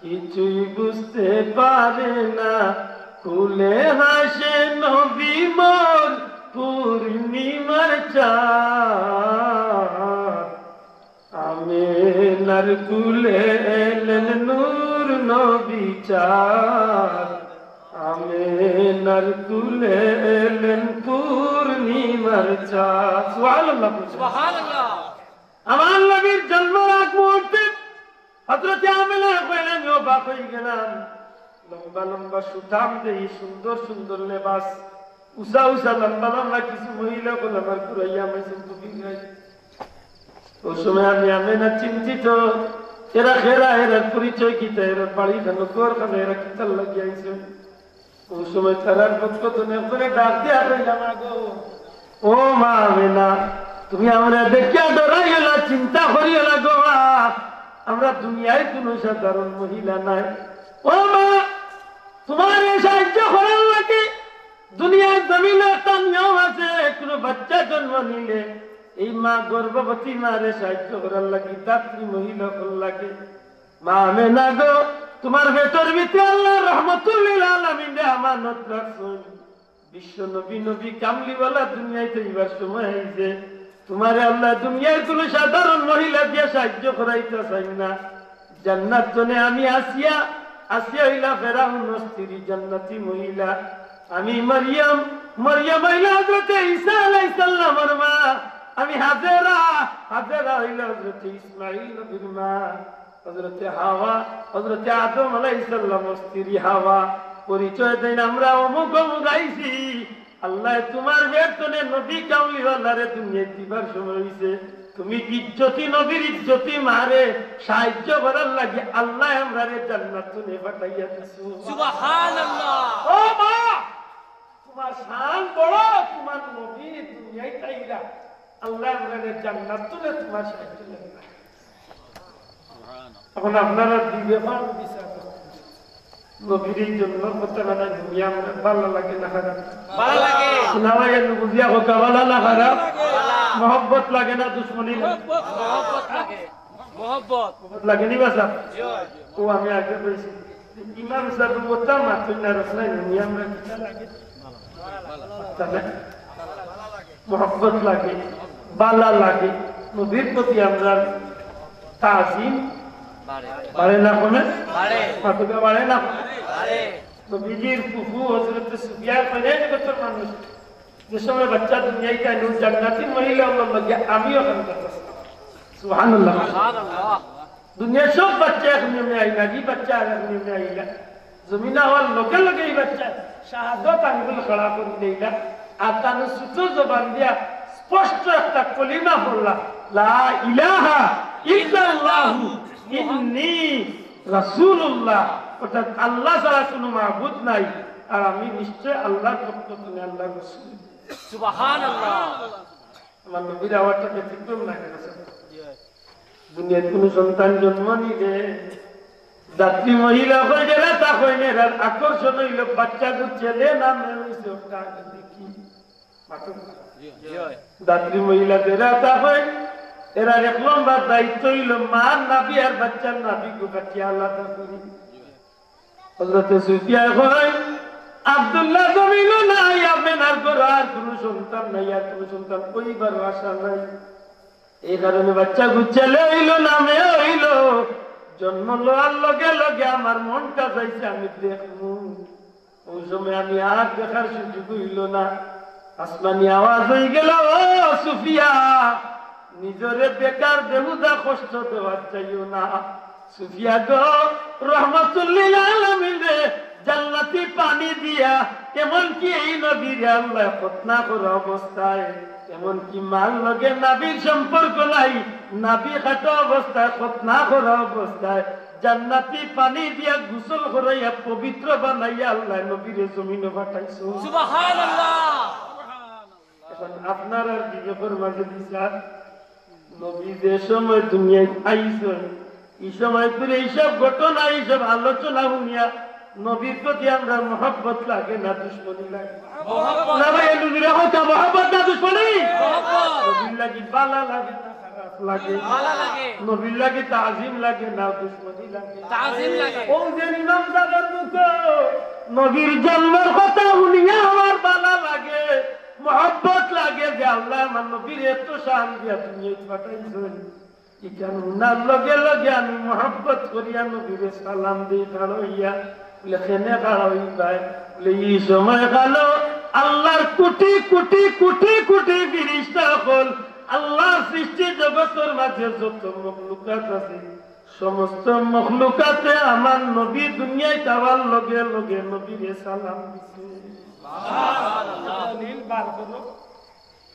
কিছুই বুঝতে পারে না। কুলে হাসে নবী মোর পূর্ণিমার চাঁদ। আমেনার কুলে এলেন নূর নবী চাঁদ। আমেনার কুলে এলেন পূর্ণিমার চাঁদ। সুবহানাল্লাহ। সুবহানাল্লাহ। আমার নবীর জন্মর আগ মুহূর্তে হযরতে আমেনা কইলেন, অবাক অইগেলাম। লম্বা লম্বা সুঠাম দেহি, সুন্দর সুন্দর লেবাস, উষা উষা লম্বা লম্বা কিছু মহিলা অকল আমার কুরাইয়া মাইছেন টুপি নাই। ওই সময় আমি আমেনা চিন্তিত, এরা কেরা, এরার পরিচয় কিতা, এরার বাড়ি খানো, ঘর খানো, এরা কিতার লাগি আইছে। ওই সময় তারার পক্ষ তনে একজনে ডাক দিয়া কইলা, "মা গো, ও মা আমেনা, তুমি আমরারে দেখিয়া ডরাইও না, চিন্তা করিও না গো মা, আমরা দুনিয়ার কুনু সাধারণ মহিলা নায়। ও মা, তুমারে সাহায্য করার লাগি দুনিয়ার জমিনো একটা নিয়ম আছে, কুনু বাচ্চা জন্ম নিলে এই মা, গর্ভবতী মারে সাহায্য করার লাগি ধাত্রী মহিলা অকল লাগে। মা আমেনা গো, তুমার পেটর ভিতরে আল্লায় রহমতুল্লিল আলামিনরে আমানত রাখছইন। বিশ্ব নবী, নবী কামলিওয়ালা দুনিয়াত আইবার সময় আইছে। তুমারে আল্লায় দুনিয়ার কুনু সাধারণ মহিলা দিয়া সাহায্য করাইতা চাইন না। জান্নাত তনে আমি আসিয়া, আসিয়া অইলা ফেরাউনর স্ত্রী, জান্নাতি মহিলা। আমি মরিয়ম, মরিয়ম অইল হযরতে ঈসা আলাইহিস সালামর মা। আমি হাজেরা, হাজেরা অইল হযরতে ইসমাইল নবীর মা। হযরতে হাওয়া, হযরতে আদম আলাইহিস সালামর স্ত্রী হাওয়া। পরিচয় দেইন, আমরা অমুক অমুক আইছি। আল্লায় তুমার পেট তনে নবী কামলিওয়ালারে দুনিয়াত দিবার সময় অইছে। তুমি ইজ্জতি নবীর ইজ্জতি মারে সাহায্য করার লাগি আল্লায় আমরারে জান্নাত তনে পাঠাইয়া দিছো। সুবহানাল্লাহ। ও মা, তুমার শান বড়, তুমার নবী দুনিয়াত আইরা, আল্লায় আমরারে জান্নাত তনে তুমার সাহায্য লাগি। এখন আপনারা দিবে পারো বিচার। নবীর এই জন্য কথা বানায় দুনিয়া আমরা ভালো লাগে না খারাপ? ভালো লাগে। শোনা ভাই, একটু বুঝিয়া কথা ভালো না খারাপ? মহব্বত লাগে না দুশমনি লাগে? মহব্বত লাগে। মহব্বত। মহব্বত লাগে নি বাসা? জি। ও আমি আগে কইছি, ইমাম সাহেব কথা মাতুন না, রসনাই দুনিয়া আমরা কিতা লাগে? তাহলে মহব্বত লাগে, বালা লাগে, নবীর প্রতি আমরার তাজিম বাড়ে না কমে? বাড়ে। মাতুকা বাড়ে না কমে? বাড়ে। নবীজির ফুফু হযরতে সুফিয়া কইন, "এক বছর মানুষ, যে সময় বাচ্চা দুনিয়াত আইলো, জান্নাতি মহিলা অওয়ার লগে আমিও খান্দাত আছলাম।" সুবহানাল্লাহ। সুবহানাল্লাহ। দুনিয়ার সব বাচ্চা এক নিয়মে আইলা, ই বাচ্চা আর এক নিয়মে আইলা। জমিন অওয়ার লগে লগে ই বাচ্চা শাহাদত আঙ্গুল খাড়া করি লইলা, আর তান ছোট জবান দিয়া স্পষ্ট একটা কলিমা পড়লা, "লা ইলাহা ইল্লাল্লাহু ইন্নী রাসূলুল্লাহ", অর্থাৎ আল্লাহ ছাড়া কোনো মাবুদ নাই, আর আমি নিশ্চয় আল্লাহর পক্ষ থেকে আল্লাহর রাসূল। সুবহানাল্লাহ। আমার নবীর আওয়াজটা ব্যতিক্রম লাগে না, স্যার। দুনিয়াত কোনো সন্তান জন্ম নিলে ধাত্রী মহিলা অকল যেরা তা কইন, এরার আকর্ষণ অইল বাচ্চাগু ছেলে না মেয়ে অইছে, ওটা আগে দেখি। মাতুন। ধাত্রী মহিলা যেরা তা কইন, এরার এক নম্বর দায়িত্ব অইল মার নাভি আর বাচ্চার নাভিগু কাটিয়া আলাদা করি। হযরতে সুফিয়া কইন, "আব্দুল্লাহ জমিনো নাই, আমেনার ঘরো আর কোনো সন্তান নাই, আর কোনো সন্তান অইবারও আশা নাই। এই কারণে বাচ্চাগু ছেলে অইল না মেয়ে অইল, জন্ম লওয়ার লগে লগে আমার মনটা চাইছে আমি দেখমু।" ওই সময় আমি আর দেখার সুযোগ অইল না। আসমানি আওয়াজ অইগেল, "ও সুফিয়া, নিজরে বেকার বেহুদা কষ্ট দেওয়ার চাইও না। সুফিয়া গো, রহমাতুল্লিল আলামিনরে জান্নাতি পানি দিয়া, এমনকি এই নবীরে আল্লায় খতনা করা অবস্থায়, এমনকি মার লগে নাভির সম্পর্ক নাই, নাভি কাটা অবস্থায়, খতনা করা অবস্থায়, জান্নাতি পানি দিয়া গোসল করাইয়া পবিত্র বানাইয়া আল্লায় নবীরে জমিনো পাঠাইছো।" সুবহানাল্লাহ। এখন আপনার আর বিবেকর মাঝে বিচার, নবী যে সময় দুনিয়াত আইছইন, ই সময় করে এইসব ঘটনা, এইসব আলোচনা হুনিয়া নবীর প্রতি আমরার মহব্বত লাগে না দুশমনি লাগে? মহব্বত। না ভাই, একটু জোরে কও তো, মহব্বত না দুশমনি? মহব্বত। নবীর লাগি বালা লাগে না খারাপ লাগে? বালা লাগে। নবীর লাগি তাজিম লাগে না দুশমনি লাগে? তাজিম লাগে। ও যে ইমাম সাহেবের মুখো নবীর জন্মর কথা হুনিয়া আমার বালা লাগে, মহব্বত লাগে যে আল্লায় আমার নবীরে এত শান দিয়া দুনিয়াত পাঠাইছইন। ইখান হুনার লগে লগে আমি মহব্বত করিয়া নবীরে সালাম দেই খাড়া অইয়া। বলে, "কেনে খাড়া অইবায়?" বলে, "ই সময় কালো আল্লাহর কোটি কোটি কোটি কোটি ফিরিস্তা অকল, আল্লাহর সৃষ্টি জগতর মাঝে যত মখলুকাত আছে, সমস্ত মখলুকাতে আমার নবী দুনিয়াত আওয়ার লগে লগে নবীরে সালাম দিছে।" দলিল বার করো।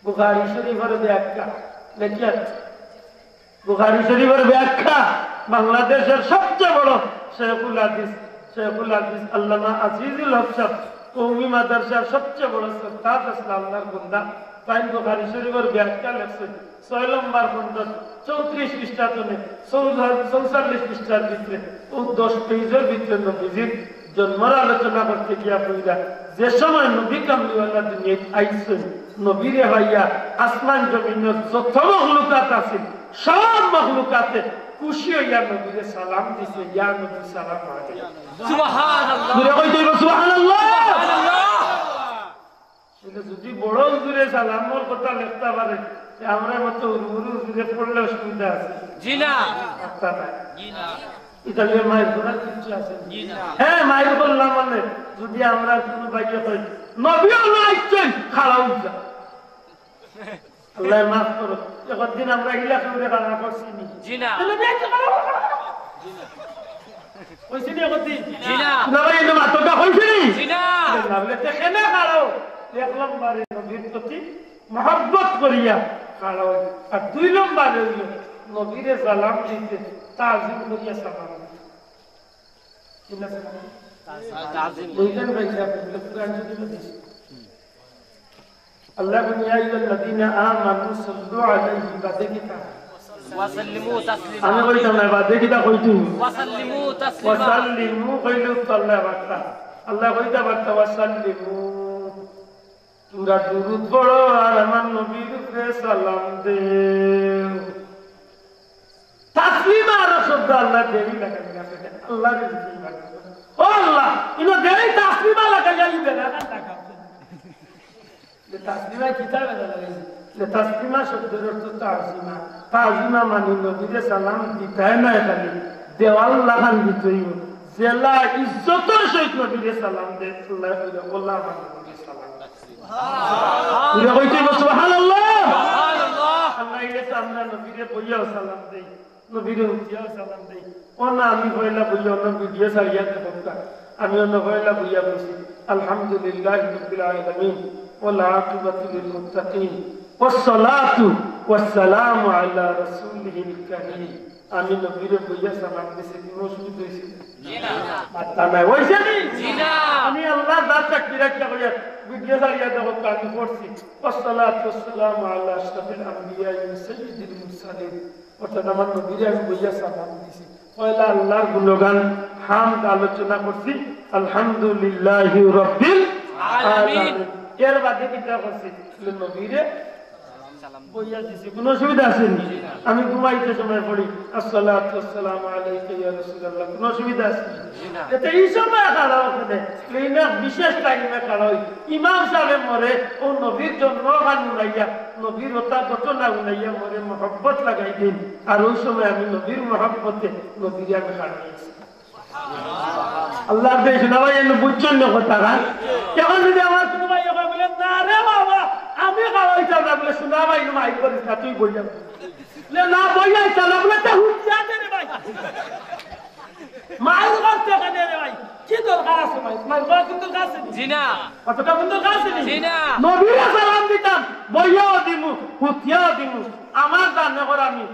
বুখারী শরীফর ব্যাখ্যা লেখেন। বুখারী শরীফর ব্যাখ্যা, বাংলাদেশের সবচেয়ে বড় শেখুল হাদিস, শেখুল হাদিস আল্লামা আজিজুল হক সাহেব, কওমি মাদ্রাসার সবচেয়ে বড় উস্তাদ আছলা, আল্লাহর বান্দা। তাইন বুখারী শরীফর ব্যাখ্যা লেখছইন ছয় নম্বর খণ্ডর চৌত্রিশ পৃষ্ঠা তনে চৌচল্লিশ পৃষ্ঠার ভিতরে, ও দশ পেজর ভিতরে নবীজির জন্মর আলোচনা করতে গিয়া কইরা, যে সময় নবী কামলিওয়ালা দুনিয়াত আইছইন, নবীরে পাইয়া আসমান জমিনর যত মখলুকাত আছিল, সব মখলুকাতে খুশি অইয়া নবীরে সালাম দিছে, "ইয়া নবী সালাম আলাইকুম।" সুবহানাল্লাহ। জোরে কইতে অইবো, "সুবহানাল্লাহ।" সুবহানাল্লাহ। এটা যদি বড় হুজুরে সালামর কথা লেখতা পারে, তে আমরা মতো হুরু হুরু হুজুরে পড়লে অসুবিধা আছে? জি না। আচ্ছা, নাই। জি না। ইতালির মায়ের করার কিছু আছে? জি না। হ্যাঁ, মায়ের করলাম মানে, যদি আমরা কোনো বাইকে কই, নবী অইলা আইছইন, খাড়া অইয়া যাও। আল্লায় মাফ করো। একদিন আমরা ইলা কেউরে খাড়া করছি নি? জি না। তো নবী আইছইন, খাড়া অও, খাড়া অও। কইছি নি একদিন? জি না। না ভাই, ইনো মাতকা কইছি নি? জি না। না, বলে, তে কেনে খাড়া অও? এক নম্বরে নবীর প্রতি মহব্বত করিয়া খাড়া অই। আর দুই নম্বরে অইলো নবীরে সালাম দিতে তাজিম করিয়া সালাম দিতে। ঠিক আছে না? তাজিম। বুঝলেন ভাই সাহেব, এটা কোরআন শরীফে দিছে। আল্লাহ বলে, "ইয়া আইয়ুহাল্লাযীনা আমানু সাল্লু আলাইহি", বাদে কিতা? "ওয়া সাল্লিমু তাসলিমা।" আমি কইতাম না, বাদে কিতা কইতু? "ওয়া সাল্লিমু তাসলিমা।" "ওয়া সাল্লিমু" কইলে তো আল্লাহ বার্তা। আল্লাহ কইতা বার্তা, "ওয়া সাল্লিমু।" তোমরা দুরূদ পড়ো আর আমার নবীর উপরে সালাম দেও। তাসলিমা আরো শব্দ আল্লাহ দেরি লাগাই আছে। আল্লাহ রে জিকির লাগে। ও আল্লাহ, ইনো দেরি তাসলিমা লাগাইয়া ই বেড়া না লাগাও। যে তাসলিমা কিতাবে লাগাইছে। যে তাসলিমা শব্দের অর্থ তাজিমা। তাজিমা মানে নবীরে সালাম দিতায় না খালি, দেওয়াল লাখান দিতই। যেলা ইজ্জতর সহিত নবীরে সালাম দে, আল্লাহ কইলে, "ওলা আমার নবীরে সালাম দে।" ইলা কইতে হইব, "সুবহানাল্লাহ।" আল্লাহ ইলে তো আমরা নবীরে বইয়াও সালাম দেই, নবীরে উঠিয়াও সালাম দেই। ও না, আমি পয়লা বইয়া অন্য ভিডিও ছাড়িয়া দেখতা, আমি অন্য পয়লা বইয়া বসি, "আলহামদুলিল্লাহি রাব্বিল আলামিন, ওয়াল আকিবাতু লিল মুত্তাকিন, ওয়াস সালাতু ওয়াস সালামু আলা রাসূলিহিল কারীম।" আমি নবীরে বইয়া সালাম দিছি, কোনো অসুবিধা হইছে? জি না। মাত্তা নাই, হইছে নি? জি না। আমি আল্লাহর জাত সাক্ষী রাখিয়া কইয়া ভিডিও ছাড়িয়া দেখো তো আমি পড়ছি, "والصلاة والسلام على أشرف الأنبياء وسيد المرسلين।" অর্থাৎ আমার নবীরে আমি বইয়া সালাম দিছি। পয়লা আল্লাহর গুণগান, হামদ আলোচনা করছি, "আলহামদুলিল্লাহি রাব্বিল আলামিন।" আলামিন। এর বাদে কিতা করছি? নবীরে বইয়া দিছি, কোনো অসুবিধা আছে নি? আমি ঘুমাইতে সময় পড়ি, "আসসালাতু ওয়াসসালামু আলাইকা ইয়া রাসূলুল্লাহ", কোনো অসুবিধা আছে নি? জি না। এতে এই সময় খাড়া অইতে, এই না বিশেষ টাইমে খাড়া অই। ইমাম সাহেব মরে, ও নবীর জন্ম খান উনাইয়া, নবীর হতা ঘটনা উনাইয়া মরে মহব্বত লাগাই দিন। আর ওই সময় আমি নবীর মহব্বতে নবীরে আমি খাড়া অইছি। আল্লাহ দেশ না ভাই, এনে বুঝছেন না কথা, হ্যাঁ? এখন যদি আমার কোনো ভাই ওকে বলে, "না রে বাবা, আমি খাওয়াইতাম না", বলে, "শোনা ভাই, মাইক করিস না, তুই বইয়া।" বলে, "না, বইয়া আইতাম না", বলে, "তা হুঁশিয়ার দে রে ভাই। মাইক করতে কেন রে ভাই? কি দরকার আছে ভাই? মাইক করার কোন দরকার আছে নি?" জি না। কতটা কোন দরকার আছে নি? জি না। নবীরে সালাম দিতাম, বইয়াও দিমু, হুঁশিয়ার দিমু। আমার জানে কর আমি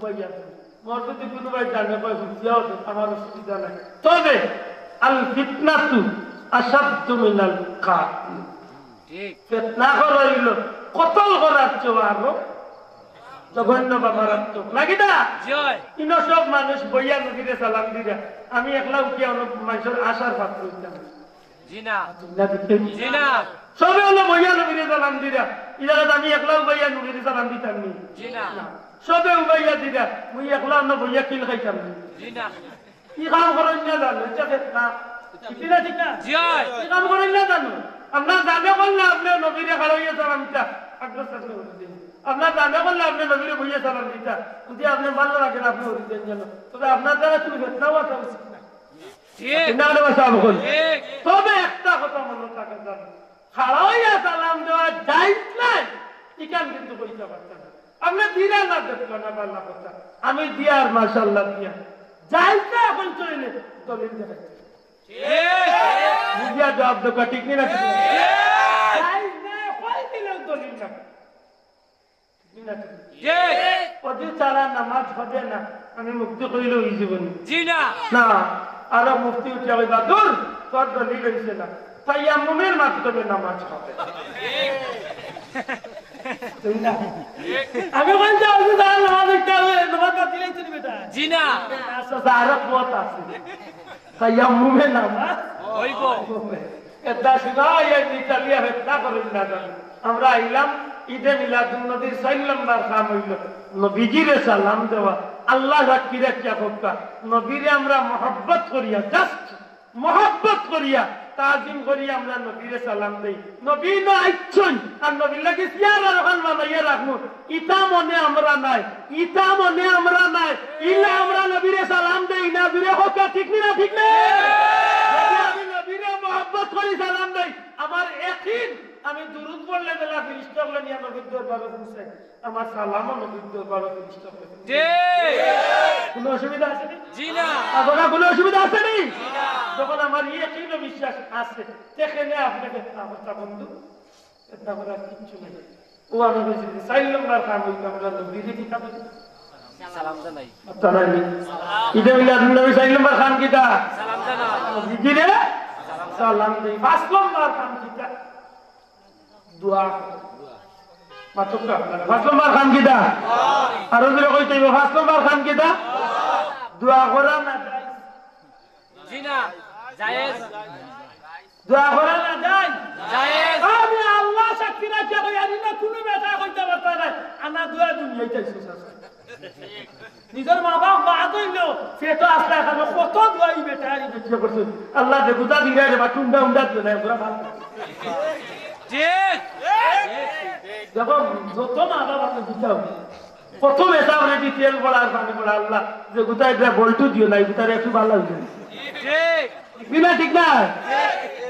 বইয়া দিমু। মোর যদি কোনো ভাই জানে কয় হুঁশিয়ার দিমু, আমার অসুবিধা নাই। তবে আল ফিতনাতু আশাদ্দু মিনাল কাতল। ঠিক। ফিতনা করা অইলো কতল করার চেয়ে আরো জঘন্য বা মারাত্মক। নাকি না? জি অয়। ইনো সব মানুষ বইয়া নবীরে সালাম দিরা। আমি একলা উঠিয়া অন্য মানুষের আশার পাত্র হইতাম। জি না। না দেখতে? জি না। সবে অইলো বইয়া নবীরে সালাম দিরা। ইরা আমি একলা বইয়া নবীরে সালাম দিতাম নি। জি না। সবে উবাইয়া দিরা। মুই একলা অন্য বইয়া কিল খাইতাম নি। জি না। ই কাম করইন না জানো, ইটা ফিতনা। ঠিক না, ঠিক না? জি অয়। ই কাম করইন না জানো। আপনার জানে করলে আপনি নবীরে খাড়াইয়া সালাম দিতা। আগ্রহ সামনে উঠে দিন। আপনার জানে করলে আপনি নবীরে বইয়া সালাম দিতা। যদি আপনি ভালো লাগে না, আপনি উঠে দেন যেন। তবে আপনার দ্বারা তুমি ফিতনা হওয়াটা উচিত না। ঠিক। ঠিক না, না, সাহেব, বলুন। ঠিক। তবে একটা কথা মনে থাকে জানো, খাড়াইয়া সালাম দেওয়া জায়েজ নাই, ইখান কিন্তু কইতে পারতাম না। আপনি দিরা না দেখলো না, ভালো কথা। আমি দিয়ার, মাশাআল্লাহ, দিয়া। জায়েজ না এখন চলে, দলিল দেখাইতে। ঠিক। বুঝিয়া জবাব দেওয়া, ঠিক নি না? ঠিক। জায়েজ না, কই দিলেও দলিল না। ঠিক নি না? ঠিক। ঠিক। অজু ছাড়া নামাজ হবে না, আমি মুক্তি কইলেও এই জীবনে। জি না। না, আরো মুফতি উঠিয়া কইবা, "দূর, তোর দলিল হইছে না, তায়াম্মুমের মাধ্যমে নামাজ হবে।" ঠিক না? আমি কই যে, "অজু ছাড়া নামাজ পড়তে হবে, নামাজ বাতিল হইছে নি বেটা?" জি না। আচ্ছা, আরো পথ আছে। তায়াম্মুমে নামাজ হইব। এটা শুনা, এই মিতালিয়া ফেতনা করেন না জানি। আমরা আইলাম ঈদে মিলাদুন নবীর ছয় নম্বর কাম হইল নবীজিরে সালাম দেওয়া। আল্লাহ সাক্ষী রাখিয়া কউক্কা, নবীরে আমরা মহব্বত করিয়া, just মহব্বত করিয়া, তাজিম করিয়া আমরা নবীরে সালাম দেই। নবী না আইছইন, আর নবীর লাগি চেয়ার আর ওখান বানাইয়া রাখমু। ইতা মনে আমরা নাই, ইতা মনে আমরা নাই। ইলা আমরা নবীরে সালাম দেই না, জুরে কউক্কা, ঠিক নি না, ঠিক না? যদি আমি নবীরে মহব্বত মহব্বত করি সালাম দেই। আমার ইয়াকিন, আমি দুরুদ পড়লে যেলা ফিরিস্তা অকলে নিয়া নবীর দরবারো পৌঁছাই, আমার সালামও নবীর দরবারো ফিরিস্তা অকলে পৌঁছাই। কুনু অসুবিধা আছে নি? জি না। আপনার কুনু অসুবিধা আছে নি? জি না। যখন আমার ইয়াকিন ও বিশ্বাস আছে, সেখানে আপনি ফেতনা করতা বন্ধু, ফেতনা করার কিচ্ছু নাই। ও আমি কইছি যে চাইর নম্বর কাম অইলো আমরা নবীরে কিতা করি? সালাম জানাই। আচ্ছা, নাই নি? ইটা অইলো আপনি নবী চাইর নম্বর কাম কিতা? সালাম জানাই। নবীজিরে সালাম দেই। পাঁচ নম্বর কাম কিতা? দোয়া। মাতুক্কা আপনারা। পাঁচ নম্বর কাম কিতা? আরো জোরে কইতে অইবো, পাঁচ নম্বর কাম কিতা? দোয়া করা না জায়েজ? জি না, জায়েজ। দোয়া করা না জায়েজ? জায়েজ। আমি আল্লাহ সাক্ষী রাখিয়া কই, আর ইনো কুনু বেটা কইতা পারতা নায়, আনা দোয়া দুনিয়াত আইছে। নিজর মা বাপ বাদ অইলো, পেটো আছলা খানো, কত দোয়া ই বেটা আর ই বেটিয়ে করছে। আল্লাহ দে গুতা দিরা রে বা, টুন্ডা উন্ডা দিও না, পুরা ভালো। ঠিক। দেখো, যত মা বাপ আছে, বুঝাও। কত বেটা ওরে দি তেল পড়া আর পানি পড়া, আল্লাহ দে গুতা ইটা বল্টু দিও না, ই গুতারে একটু ভালো অইছে। ঠিক। ঠিক না, ঠিক না?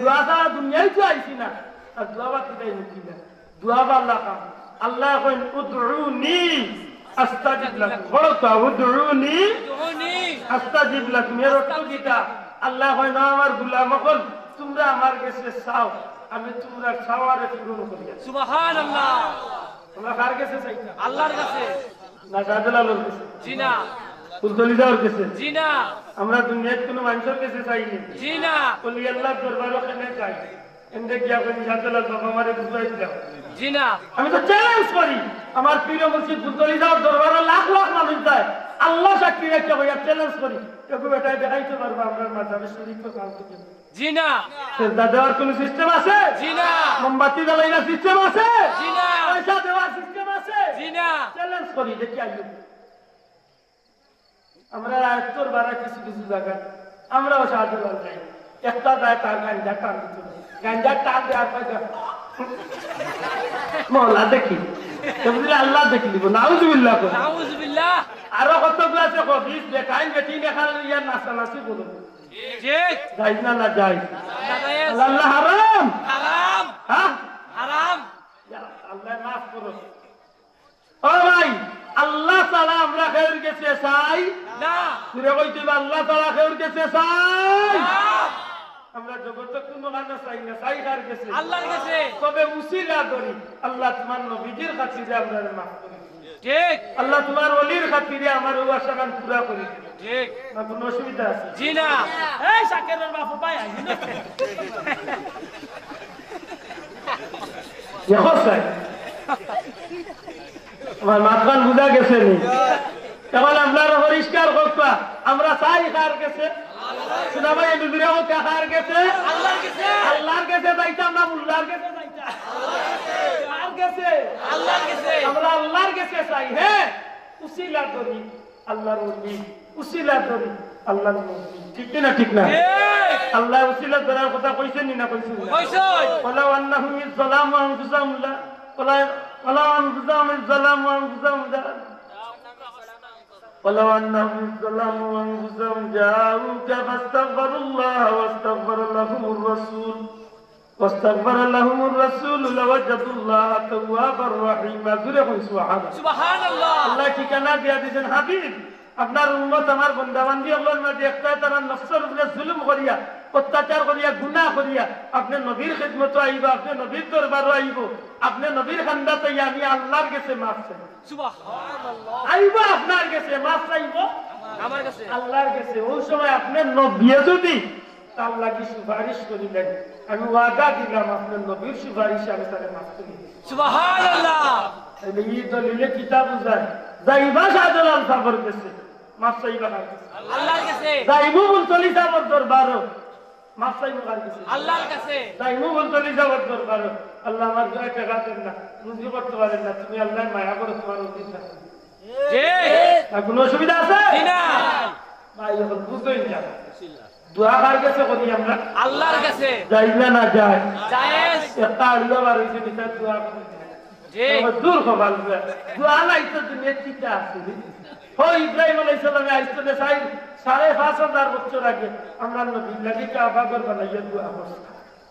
দোয়া ছাড়া দুনিয়াত তো আইছি না, আর দোয়া বাদ দিতাই মুক্তি না। দোয়া বালা কাম। আল্লায় কইন, "উদউনি আস্তাজিব লাকুম।" পড়ো তো, "উদউনি আস্তাজিব লাকুম।" এর অর্থ কিতা? আল্লায় কইন, "ও আমার গোলাম অকল, তুমরা আমার গেছে চাও, আমি তুমরার চাওয়ারে পূরণ করিয়া।" সুবহানাল্লাহ। আমরা কার গেছে চাইতাম? আল্লাহর গেছে। না শাহজালালর গেছে? জি না। ফুলতলি যাওয়ার গেছে? জি না। আমরা দুনিয়াত কুনু মানষর গেছে চাই নি? জি না। অলি আল্লাহর দরবারো কেনে চাই? এনদে গিয়া কই, "শাহজালাল বাবা, আমারে বুঝাই দাও।" জি না। আমি তো চ্যালেঞ্জ করি, আমার পীর মুর্শিদ ফুলতলি যাওয়ার দরবারো লাখ লাখ মানুষ যায়, আল্লাহ সাক্ষী রাখিয়া কইয়া চ্যালেঞ্জ করি, কেউ বেটায় দেখাইতে পারবা আমরার মাজারে শরীফ তো কাউকে? জি না। সেজদা দেওয়ার কুনু সিস্টেম আছে? জি না। মোমবাতি জ্বালাইবার সিস্টেম আছে? জি না। পয়সা দেওয়ার সিস্টেম আছে? জি না। চ্যালেঞ্জ করি, দেখি আইও। আমরা আয়ত্তর বারা কিছু কিছু জাগা, আমরাও শাহজালাল যাই। একটা যায় তার গাঞ্জা টান দিত। গাঞ্জা টান দেওয়ার পর যা-, মহল্লা দেখি। তো বুঝলে আল্লাহ দেখি দিব। নাউজুবিল্লাহ করে। নাউজুবিল্লাহ। আরো কতগুলো আছে খবিস, বেটাইন বেটিন এখানে ইয়ার নাচানাচি করো। ঠিক। জায়েজ না, না জায়েজ? না জায়েজ। আল্লাহ হারাম? হারাম। হ্যাঁ? হারাম। ইয়া আল্লাহ মাফ করো। ও ভাই, আল্লাহ ছাড়া আমরা কেউর গেছে চাই না। জোরে কইতে হবে, আল্লাহ ছাড়া কেউর গেছে চাই না। আমরা জগতে কুনু কানো চাই না, চাই কার গেছে? আল্লাহর গেছে। তবে উসিলা ধরি, আল্লাহ তোমার নবীজির খাতিরে আমরারে মাফ করি দিও। ঠিক। আল্লাহ তোমার ওলির খাতিরে আমার ওই আশাখান পুরা করি দিও। ঠিক। না কুনু অসুবিধা আছে? জি না। এই শাকেরের বাপ ভাই আইন। দেখো স্যার, আমার মাতখান বুঝা গেছে নি? এখন আপনারা পরিষ্কার করবা, আমরা চাই কার গেছে? শোনা ভাই, এই নবীরা হোক কার গেছে? আল্লাহর গেছে। আল্লাহর গেছে যাইতাম না, মোল্লার গেছে যাইতাম? কার গেছে? আল্লাহর গেছে। আমরা আল্লাহর গেছে চাই, হ্যাঁ, উসিলা ধরি। আল্লাহর ওলি, উসিলা ধরি আল্লাহর নবী। ঠিক কি না, ঠিক না? ঠিক। আল্লাহ উসিলা ধরার কথা কইছেন নি না কইছেন না? কইছেন। ولو أنهم إذ ظلموا أنفسهم لا-، ولا-، ولو أنفسهم إذ ظلموا أنفسهم لا-، ولو أنهم إذ ظلموا أنفسهم جاءوك فاستغفروا الله واستغفر لهم الرسول واستغفر لهم الرسول لوجدوا الله توابا رحيما। জোরে কই সুবহানাল্লাহ। সুবহানাল্লাহ। আল্লাহ ঠিকানা দিয়া দিয়েছেন, হাবিব, আপনার উম্মত আমার বান্দাবান্দি অকলর মাঝে একটায় তারা নফসর উপরে জুলুম করিয়া, অত্যাচার করিয়া, গুনাহ করিয়া, আপনে নবীর খিদমতো আইবা, আপনে নবীর দরবারো আইবো, আপনে নবীর কান্দাত আইয়া আমি আল্লাহর গেছে মাফ চাইবো। সুবহানাল্লাহ। আইবো আপনার গেছে, মাফ চাইবো আমার গেছে। আল্লাহর গেছে। ওই সময় আপনে নবীয়ে যদি তার লাগি সুপারিশ করিলেন, আমি ওয়াদা দিলাম, আপনার নবীর সুপারিশে আমি তারে মাফ করি দিই। সুবহানাল্লাহ। তাইলে এই দলিলে কিতা বুঝায়? যাইবা শাহজালাল সাহেবের গেছে, মাফ চাইবা কার গেছে? আল্লাহর গেছে। যাইবো ফুলতলি সাহেবের দরবারও, মাফ চাইবো কার গেছে? আল্লাহর গেছে। যাইবো ফুলতলি সাহেবের দরবারও, আল্লাহ আমার দুই টেকা দেন না, রুজি করতে পারেন না, তুমি আল্লাহ মায়া করো, তোমার রুজি না। জি। আর কোনো অসুবিধা আছে? জি না। ভাই, এখন বুঝতেই না। দোয়া কার গেছে করি আমরা? আল্লাহর গেছে। জায়েজ না, না জায়েজ? জায়েজ। একটা আল্লাহ বার হইছে, বিচার দোয়া করি। জি। তবে দূর কপাল দোয়া। দোয়া নাই তো দুনিয়ার চিন্তা আছে। হো, ইব্রাহিম আলাইহিস সালামে আইসতে সাড়ে, সাড়ে পাঁচ হাজার বছর আগে আমরা নবীর লাগি কাবা ঘর বানাইয়া দোয়া করছি।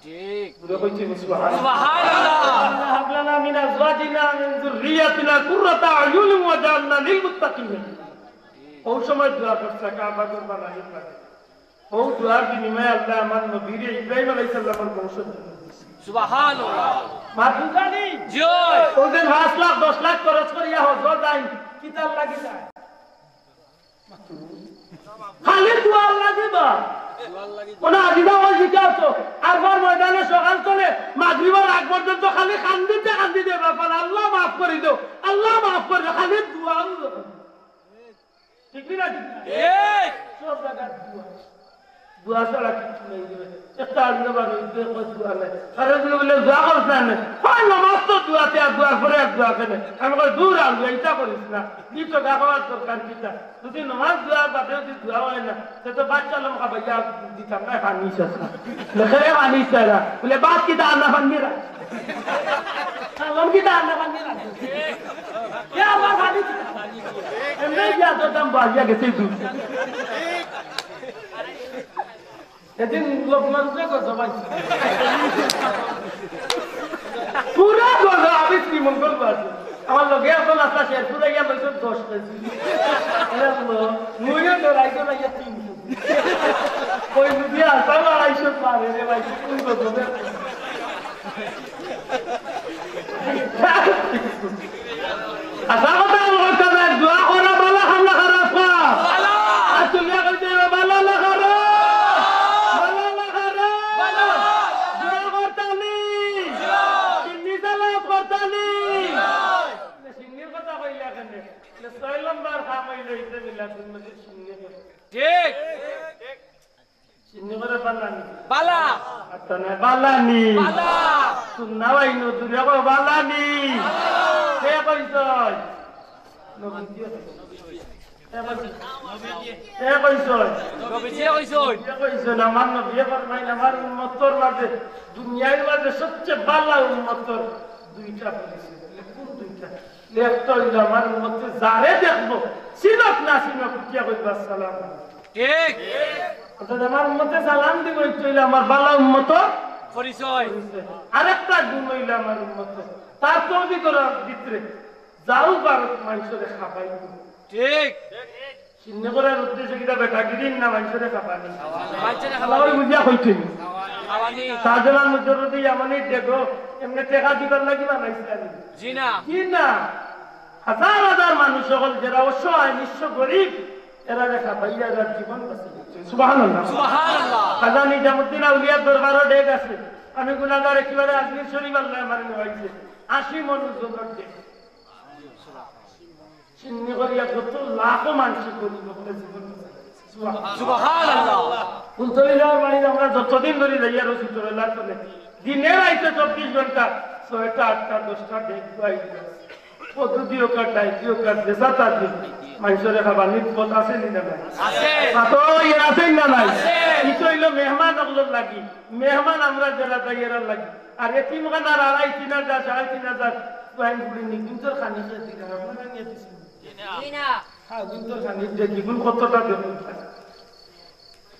ঠিক। জোরে কইছি, সুবহানাল্লাহ। সুবহানাল্লাহ। হাব লানা মিন আজওয়াজিনা ওয়া মিন যুররিয়াতিনা কুররাতা আয়ুনিন ওয়াজআলনা লিল মুত্তাকিনা ইমামা। অউ সময় দোয়া করছে, কাবা ঘর বানাইবার আগে। অউ দোয়ার বিনিময়ে আল্লায় আমার নবীরে ইব্রাহিম আলাইহিস সালামের বংশ দান করছে। সুবহানাল্লাহ। মাতইন না নি? জি অয়। অউ যে পাঁচ লাখ, দশ লাখ খরচ করিয়া হজ্জো যাইন, কিতার লাগি যাইন? খালি দোয়ার লাগি বা। কুনু আজিজা অয় জিকাও তো, আরফার ময়দানে সকাল থনে মাগরিবর আগ পর্যন্ত খালি কান্দিতে কান্দিতে বাফার, "আল্লাহ মাফ করি দেও, আল্লাহ মাফ করি দেও", খালি দোয়া। ঠিক নি না? ঠিক না? ঠিক। সব জাগাত দোয়া। দোয়া ছাড়া কিচ্ছু নাই রে। একটা আল্লাহ বানাইতে কয় দোয়া নাই। আরে বলে, বলে, "দোয়া করছ না নে?" কয়, "নামাজ তো দোয়াতে, আর দোয়ার পরে আর দোয়া কেনে?" আমি কই, "দূর আল্লাহ, ইটা করিস না। ই তো গাওয়ার দরকার কিতা? যদি নামাজ দোয়ার বাদে যদি দোয়া অয় না, তে তো বাচ্চা লম খাবাইয়া দিতাম না, পানি ইচ্ছা না। লেখে পানি ইচ্ছা না।" বলে, "বাদ কিতা আল্লাহ পানি রা?" আল্লাহ কিতা আল্লাহ পানি রা? এ আল্লাহ পানি রা? এমনি গিয়া তো দাম বাড়িয়া গেছে দূর। এদিন লোকমান যে গজব আইছে। পুরা গজব, আমি শ্রীমঙ্গল বাসী। আমার লগে এখন আসলা শেরপুর আইয়া লইছে দশ কেজি। এ আল্লাহ, মুইও ডরাই ডরাইয়া তিন কেজি। ওই যদি আসাম আড়াইশো পারে রে ভাই, কোন গজবে? আচ্ছা, কথা বলতে হবে, দোয়া করা ভালা কাম না খারাপ কাম? ভালা। আর তুমি এখন যে ভালা না খারাপ? ভালা না খারাপ? ভালা। দোয়া করতানি? জি। সিন্নি সালাম করতানি? জি। সিন্নির কথা কইলা কেনে? ছয় নম্বর কাম অইলো ইতে মিলাদুন নবীর সিন্নি করা। ঠিক। সিন্নি করা ভালা নি? ভালা। আচ্ছা না, ভালা নি? ভালা। সুন্না ভাই নজুরে কো ভালা নি? কে কইছইন? নবীজিয়ে কইছইন। কে কইছইন? কে কইছইন? নবীজিয়ে কইছইন। কে কইছইন? আমার নবীয়ে ফরমাইন, আমার উম্মতর মাঝে, দুনিয়ার মাঝে সবচেয়ে ভালা উম্মতর দুইটা পরিচয়। বলে, "কোন দুইটা?" বলে, "একটা অইলো আমার উম্মতে যারে দেখবো, চিনক না চিনক, উঠিয়া কইবো, 'আসসালামু আলাইকুম।'" ঠিক। অর্থাৎ আমার উম্মতে সালাম দিবো, একটা অইলো আমার ভালা উম্মতর পরিচয়। পরিচয়। আরেকটা গুণ অইলো আমার উম্মতর, তার তৌহিদর ভিতরে যাও পারো মানষরে খাবাইবো। ঠিক। সিন্নি করার উদ্দেশ্য কিতা বেটাগিরি না মানষরে খাবানি? মানষরে খাবানি। আল্লাহ বুঝিয়া কইছইন। খাবানি। শাহজালাল মুজাররদে ইয়ামানির দেখো, এমনে টেকা দিবার লাগি বানাইছে আমি। জি না। জি না। হাজার হাজার মানুষ অকল যেরা অসহায়, নিঃস্ব, গরিব, এরারে খাবাইয়া এরার জীবন বাঁচাই দিছে। সুবহানাল্লাহ। সুবহানাল্লাহ। খাজা নিজামুদ্দিন আউলিয়ার দরবারো ডেগ আছে। আমি গুনাগার একেবারে আজমির শরীফ আল্লায় আমারে নেওয়াইছে। আশি মণ ওজনর ডেগ। সিন্নি করিয়া কত লাখো মানষে গরিব অকলর জীবন বাঁচাই দিছে। সুবহানাল্লাহ। ফুলতলি যাওয়ার বাড়িত আমরা যতদিন ধরি যাইয়া রসি চলে লাগবে। দিনে রাইতে চব্বিশ ঘন্টা, ছয়টা, আটটা, দশটা ডেগ ধুয়াই দিলাম। পদ্ধতি হোক আর ডাইতি হোক আর যেছা তার দিন, মানষরে খাবানির পথ আছে নি না নাই? আছে। মাতো ইয়ে আছে নি না নাই? আছে। ইটা অইলো মেহমান অকলর লাগি। মেহমান আমরা যেরা যাই এরার লাগি। আর এতিমখানার আড়াই তিন হাজার, সাড়ে তিন হাজার, কয়েন গুলি নি, কিন্তু খানি খেয়ে দিলে আপনারা নিয়ে দিছেন। জি না। হ্যাঁ, কিন্তু খানি যে জীবন কতটা বেতন থাকে।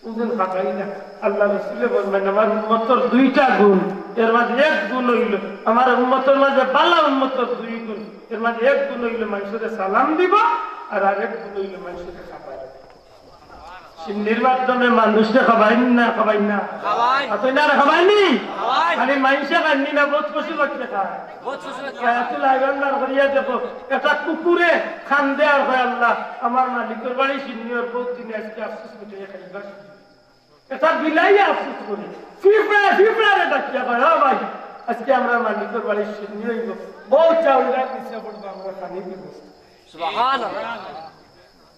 ওজন খাবাই না। আল্লাহ রসুলে বলবেন, "আমার উম্মতর দুইটা গুণ, এর মাঝে এক গুণ অইলো, আমার উম্মতর মাঝে ভালা উম্মতর দুই গুণ, এর মাঝে এক গুণ অইলো মানষরে সালাম দিবো, আর আরেক গুণ অইলো মানষরে খাবাই।" সিন্নির মাধ্যমে মানষরে খাবাইন না, খাবাইন না? খাবাই। খাবাইন না, খাবাইন নি? খাবাই। খালি মানষে খাইন নি না, বউত পশু পাখিয়ে খায়। বউত পশু পাখিয়ে খায়। আয়াতুল আইবান বার করিয়া দেখো, একটা কুকুরে কান্দে আর কয়, "আল্লাহ, আমার মালিকর বাড়ি সিন্নি অর, বউত দিনে আজকে আফসোস মিটাইয়া খাইবার।" একটা বিলাইয়ে আফসোস করে, ফিফড়া, ফিফড়ারে ডাকিয়া কয়, "ও ভাই, আজকে আমরার মালিকর বাড়ি সিন্নি অইবো, বউত চাউল ডাল দিছে, পড়বো, আমরা খানি দিবো।" সুবহানাল্লাহ।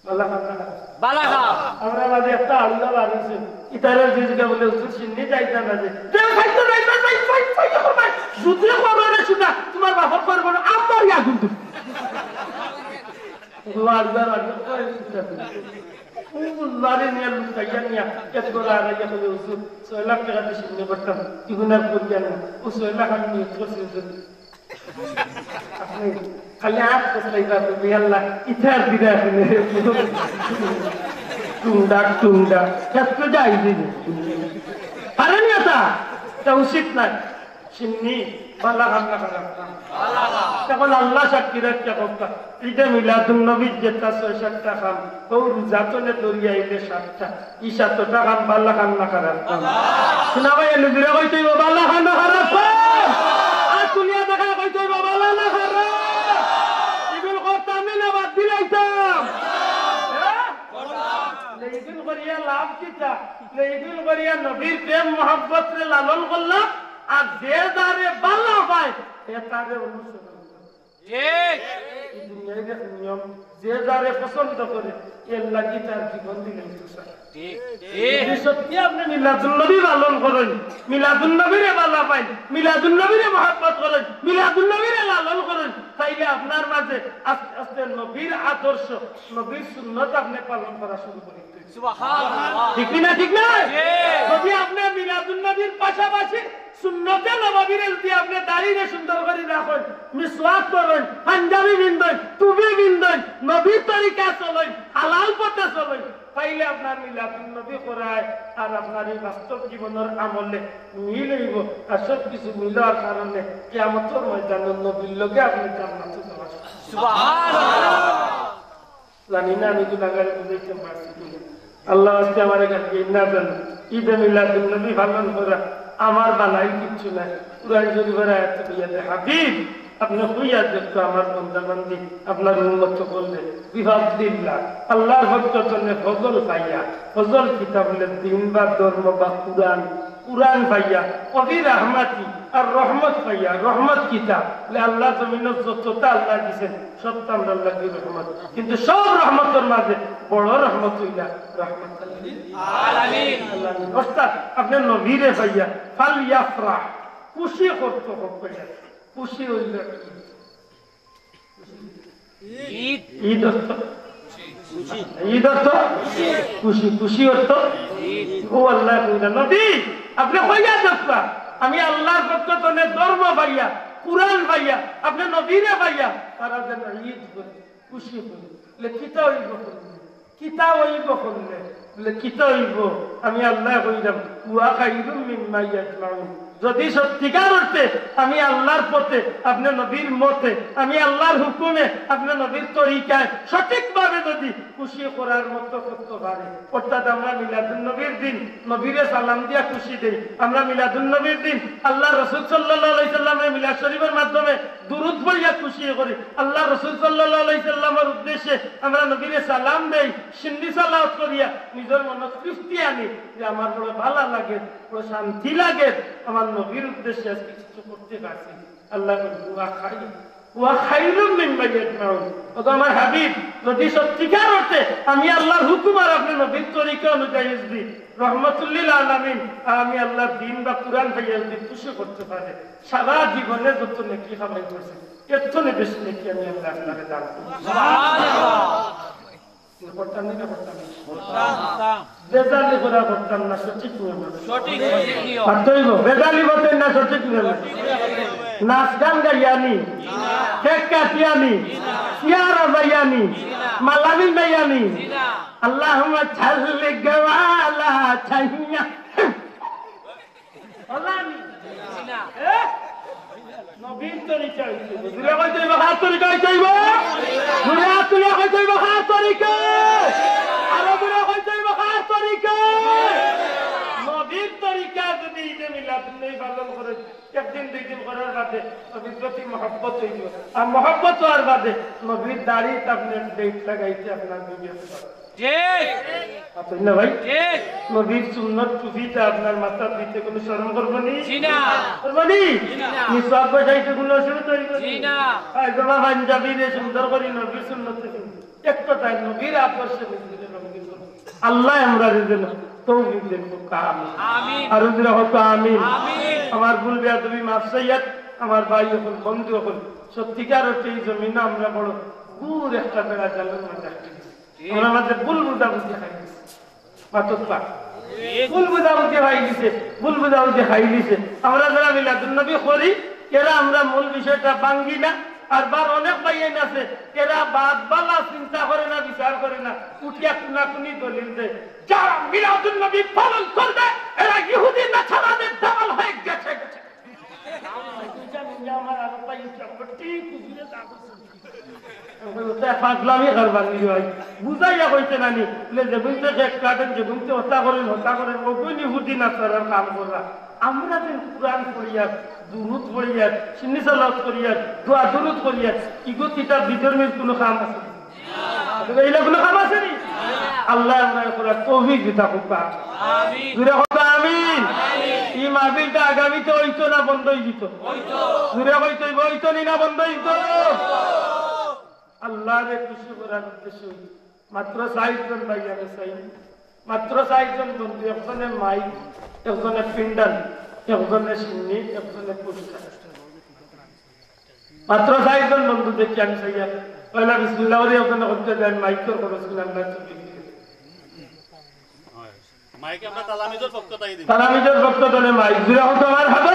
ভালা কাম না? ভালা কাম। আমরার মাঝে একটা আল্লাহ বাড়িছে, ইতারে যে জিগা বলে, "হুজুর, সিন্নি যাইতা না যে?" "তে যাইতা না, যাইতা না, যাইতা না, যাইতা না, যাইতা না, যাইতা না।" "জুতি করো রে সুদা, তুমার বাপর করবো না, আমার ইয়া কিন্তু।" আল্লাহ আল্লাহ আল্লাহ। ও আল্লাহরে নিয়া লুকাইয়া নিয়া, এত বড় আর ইয়া বলে, "হুজুর, ছয় লাখ টেকা দিয়া সিন্নি করতাম, ইগুন আর করিয়ার না।" ও ছয় লাখ আমি নিয়ত করছি, হুজুর। আপনি খালি আত কষলাইবা, তুমি আল্লাহ, ইতার দিদা আপনি। টুংডাক, টুংডাক। এত যাই দিন। আরে নিয়তা। ইটা উচিত নায়। শিন্নি, বালা কাম না খারাপ কাম? এখন আল্লাহ সাক্ষী রাখিয়া কউক্কা, ইদে মিলাদুন নবীর যেটা ছয় সাতটা কাম, অউ রোজা তনে ধরিয়া আইলে সাতটা, ই সাতটা কাম বালা কাম না খারাপ কাম? শুনা ভাই, এনে জুরে কইতে অইবো, বালা কাম না খারাপ কাম? আর তুলিয়া দেখা কইতে অইবো, বালা না খারাপ? ইগুন করতাম নি না বাদ দিলাইতাম? হ্যাঁ? লে ইগুন করিয়া লাভ কিতা? লে ইগুন করিয়া নবীর প্রেম মহব্বতরে লালন করলাম, আর যে যারে বালা পায়, এ তারে অনুসরণ করে। ঠিক। ই দুনিয়ার এক নিয়ম, যে যারে পছন্দ করে, এর লাগি তার জীবন দিলে দোষা। ঠিক, ঠিক। যদি সত্যি আপনে মিলাদুন নবী পালন করইন, মিলাদুন নবীরে বালা পাইন, মিলাদুন নবীরে মহব্বত করইন, মিলাদুন নবীরে লালন করইন, তাইলে আপনার মাঝে আস্তে আস্তে নবীর আদর্শ, নবীর সুন্নত আপনে পালন করা শুরু করি। সুবহানাল্লাহ। ঠিক কি না, ঠিক না? ঠিক। যদি আপনে মিলাদুন নবীর পাশাপাশি সুন্নতে নববীরে যদি আপনে দাড়িরে সুন্দর করি রাখইন, মিসওয়াক করইন, পাঞ্জাবি পিন্দইন, টুপি পিন্দইন, নবীর তরিকা চলইন, হালাল পথে চলইন, তাইলে আপনার মিলাদুন নবী করায় আর আপনার এই বাস্তব জীবনর আমলে মিল অইবো। আর সব কিছু মিল অওয়ার কারণে কিয়ামতর ময়দানো নবীর লগে আপনে জান্নাতো যাওয়া। সুবহানাল্লাহ। জানি না আমি গুনাহগারে বুঝাইতাম পারছি কিনা। আল্লাহ আজকে আমার এখানে না জানি। ইদে মিলাদুন নবী পালন করা আমার বানাইল কিচ্ছু নাই। কুরআন শরীফর আয়াত দিয়া দে, হাবিব, আপনে কইয়া দেখতো আমার বন্দা বান্দি, আপনার উম্মত অকলরে, বিফাদলিল্লাহ, আল্লাহর পক্ষ তনে ফজল পাইয়া, ফজল কিতা বলে? দিন বা ধর্ম বা কুরআন, কুরআন পাইয়া, অবি রাহমাতি, আর রহমত পাইয়া, রহমত কিতা? বলে আল্লাহ জমিনো যতটা আল্লাহ দিছেন, সবটা আমরার লাগি রহমত। কিন্তু সব রহমতর মাঝে বড় রহমত অইলা রহমত লিল আলামিন। আলামিন। অর্থাৎ আপনে নবীরে পাইয়া, ফাল ইয়াফরাহ, খুশি করতো হক পাইয়া। খুশি অইল ঈদ। ঈদ অর্থ? ঈদ অর্থ? খুশি। খুশি অর্থ? ও আল্লাহ কইলা, নবী, আপনে কইয়া দেখবা, আমি আল্লাহর পক্ষ তনে ধর্ম পাইয়া, কুরআন পাইয়া, আপনে নবীরে পাইয়া, তারা যেন ঈদ করে, খুশি করে। বলে, কিতা অইবো করলে? কিতা অইবো করলে? বলে, কিতা অইবো? আমি আল্লাহ কইলাম, "হুয়া খাইরুম মিম্মা ইয়াজমাউন।" যদি সত্যিকার অর্থে আমি আল্লাহর পথে, আপনে নবীর মতে, আমি আল্লাহর হুকুমে, আপনে নবীর তরিকায় সঠিকভাবে যদি খুশি করার মতো করতে পারে, অর্থাৎ আমরা মিলাদুন নবীর দিন নবীরে সালাম দিয়া খুশি দেই, আমরা মিলাদুন নবীর দিন আল্লাহর রসুল সাল্লাল্লাহু আলাইহি সাল্লামরে মিলাদ শরীফের মাধ্যমে দুরূদ পড়িয়া খুশি করি, আল্লাহর রসুল সাল্লাল্লাহু আলাইহি সাল্লামের উদ্দেশ্যে আমরা নবীরে সালাম দেই, শিন্নি সালাওয়াত করিয়া নিজর মনো তৃপ্তি আনি যে আমার বড় ভালা লাগে, বড় শান্তি লাগে, আমার নবীর উদ্দেশ্যে আজকে কিছু করতে পারছি। আল্লাহ বলেন, "হুয়া খাইর, হুয়া খাইরুম মিম্মা ইয়াজমাউন।" ও তো আমার হাবিব, যদি সত্যিকার অর্থে আমি আল্লাহর হুকুম আর আপনে নবীর তরিকা অনুযায়ী যদি রহমতুল্লিল আলামিন আর আমি আল্লাহর দিন বা কুরআন পাইয়া যদি খুশি করতে পারে, সারা জীবনে যত নেকি কামাই করছে, এর তো বেশি নেকি আমি আল্লাহ আপনারে দান করব। সুবহানাল্লাহ। করতাম নি না করতাম না? করতাম। বেজালি করা করতাম না, সঠিক নিয়ম। সঠিক, সঠিক নিয়ম। আর তো অইবো, বেজালি করতে না, সঠিক নিয়ম। নাচ গান গাইয়া নি, কেক কাটিয়া নি, চেয়ার বাজাইয়া নি, মালামি গাইয়া নি। আল্লাহুম্মা সাল্লি গাওয়ালা ছাইয়া। আল্লাহ নি। এ? নবীর তরিকা অইতে অইবো। জুরে কইতে অইবো, কার তরিকা অইতে অইবো? জুরে হাত তুলিয়া কইতে অইবো, কার তরিকা? আরো জুরে কইতে অইবো, কার তরিকা? নবীর তরিকা যদি ঈদে মিলাদুন নবী পালন করে, একদিন দুই দিন করার বাদে নবীর প্রতি মহব্বত অইবো। আর মহব্বত অওয়ার বাদে নবীর দাড়িত আপনে date লাগাইতে আপনার বিবেক করে। ঠিক। আপনি না ভাই? ঠিক। নবীর সুন্নত টুপিটা আপনার মাথাত দিতে কোনো শরম করবো নি? জি না। করবো নি? জি না। মিসওয়াক বসাইতে কোনো অসুবিধা অইবো নি? জি না। পায়জামা পাঞ্জাবি দিয়ে সুন্দর করি নবীর সুন্নতে সুন্দর। এক কথায় নবীর আদর্শে নিজেকে রঙিন করবো। আল্লাহ আমরারে যেন তৌফিক দেন, কউক্কা আমিন। আমিন। আরো জুরে কউক্কা আমিন। আমিন। আমার ভুল বেয়াদবি মাফ চাইয়ার, আমার ভাই অকল, বন্ধু অকল, সত্যিকার অর্থে এই জমিনো আমরা বড় ঘুর একটা বেড়া জালের মাঝে আটকে গেছি। ঠিক। আমরা মাঝে ভুল বুঝাবুঝি খাই গেছি। মাতক পা। ঠিক। ভুল বুঝাবুঝি খাই গেছে, ভুল বুঝাবুঝি খাই গেছে। আমরা যারা মিলাদুন নবী করি, এরা আমরা মূল বিষয়টা ভাঙ্গি না। আর বার অনেক ভাইয়াইন আছে, এরা বাদ বালা চিন্তা করে না, বিচার করে না, উঠিয়া কুনাকুনি দলিল দেয়। যারা মিলাদুন নবী পালন করবে, এরা ইহুদি নাসারাদের দালাল হয়ে গেছে। আমার আরো পাই উঠে, আমার ঠিক উঠে যা করছে। আমি কই, "ওটা পাগলামি কারবার নি ভাই।" বুঝাইয়া কইতে নানি। বলে, "যেগুনতে কেক কাটেন, যেগুনতে হতা করেন, হতা করেন, ওগুনি হুদি না সারার কাম করা।" আমরা যে কোরআন পড়িয়ার, দুরুদ পড়িয়ার, সিন্নি সালাত করিয়ার, দোয়া দুরুদ করিয়ার, ইগো কিতাব বিধর্মীর কোনো কাম আছে? এইলা কোনো কাম আছে নি? আল্লাহ আমরা করার তৌফিক দিতা কউক্কা। আমিন। জুরে কউক্কা আমিন। এই মাহফিলটা আগামীতে অইতো না বন্ধ অই যিতো? জুরে কইতো অইবো, অইতো নি না বন্ধ অই যিতো? আল্লাহরে খুশি করার উদ্দেশ্যে মাত্র চাইরজন ভাই আমি চাই, মাত্র চাইরজন বন্ধু, একজনে মাইক, একজনে পিন্ডাল, একজনে সিন্নি, একজনে পোস্টার। মাত্র চাইরজন বন্ধু দেখি আমি চাইয়া পয়লা বিসমিল্লাহ করি, ওখানে করতে দেন, মাইকর খরচ কিনা আমরা চুক্তি দিই। মাইকে আমরা তালামিজর পক্ষ তাই দিই। তালামিজর পক্ষ ধরে মাইক জুড়ে হতো আমার হাবা।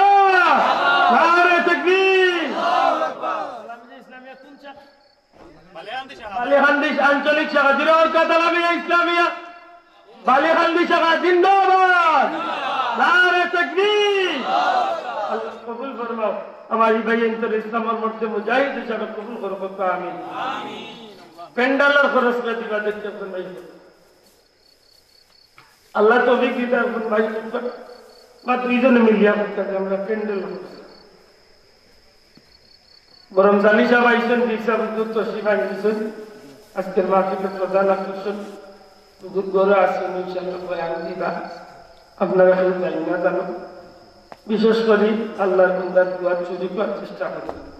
নারে তাকবীর। তালামিজে ইসলামিয়া কোন শাখা? বালিহান্দি আঞ্চলিক শাখা, জুড়ে হতো তালামিজে ইসলামিয়া। বালিহান্দি শাখা জিন্দাবাদ। নারে তাকবীর। আল্লাহ কবুল ফরমাও। আমার এই ভাই অন্তর ইসলামের মধ্যে মুজাহিদ হিসাবে কবুল করো, কউক্কা আমিন। প্যান্ডেলর খরচ করে দিবা দেখতে পাবেন ভাই। আল্লাহ তৌফিক দিতা একজন ভাই কউক্কা, বা দুইজনে মিলিয়া কউক্কা যে আমরা প্যান্ডেল করছি। বরং জানি সাহেব আইছেন, পীর সাহেব হুজুর তশরিফ আনছেন, আজকের মাহফিলের প্রধান আকর্ষণ। হুজুর ঘরে আছেন, ইনশাআল্লাহ বয়ান দিবা। আপনারা কেউ যাই না জানো, বিশেষ করি আল্লাহর বান্দার দোয়া চুরি করার চেষ্টা করি।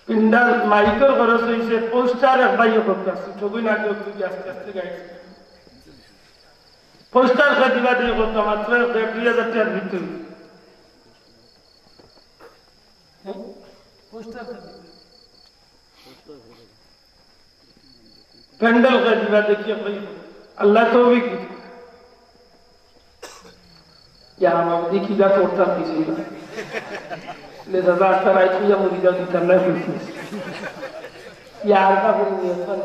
পিন্ডার মাইকর খরচ অইছে, পোস্টার এক ভাইয়ে করতে আছে, ছবি না কেউ যদি আস্তে আস্তে গাইছে। পোস্টার খে দিবা দিয়ে করতে মাত্র এক দেড় দুই হাজার টাকার ভিতরে। হ্যাঁ? পোস্টার খে দিবা। প্যান্ডেল খে দিবা দেখিয়া ভাই। আল্লাহ তৌফিক দিক। ইয়া, আমার দেখি যা করতাম কিছু না। লে দাদা, একটা রাইত হইয়া মরি যাও, দিতাম না কিছু। ইয়া, আর তা করে নিয়ে আসতাম।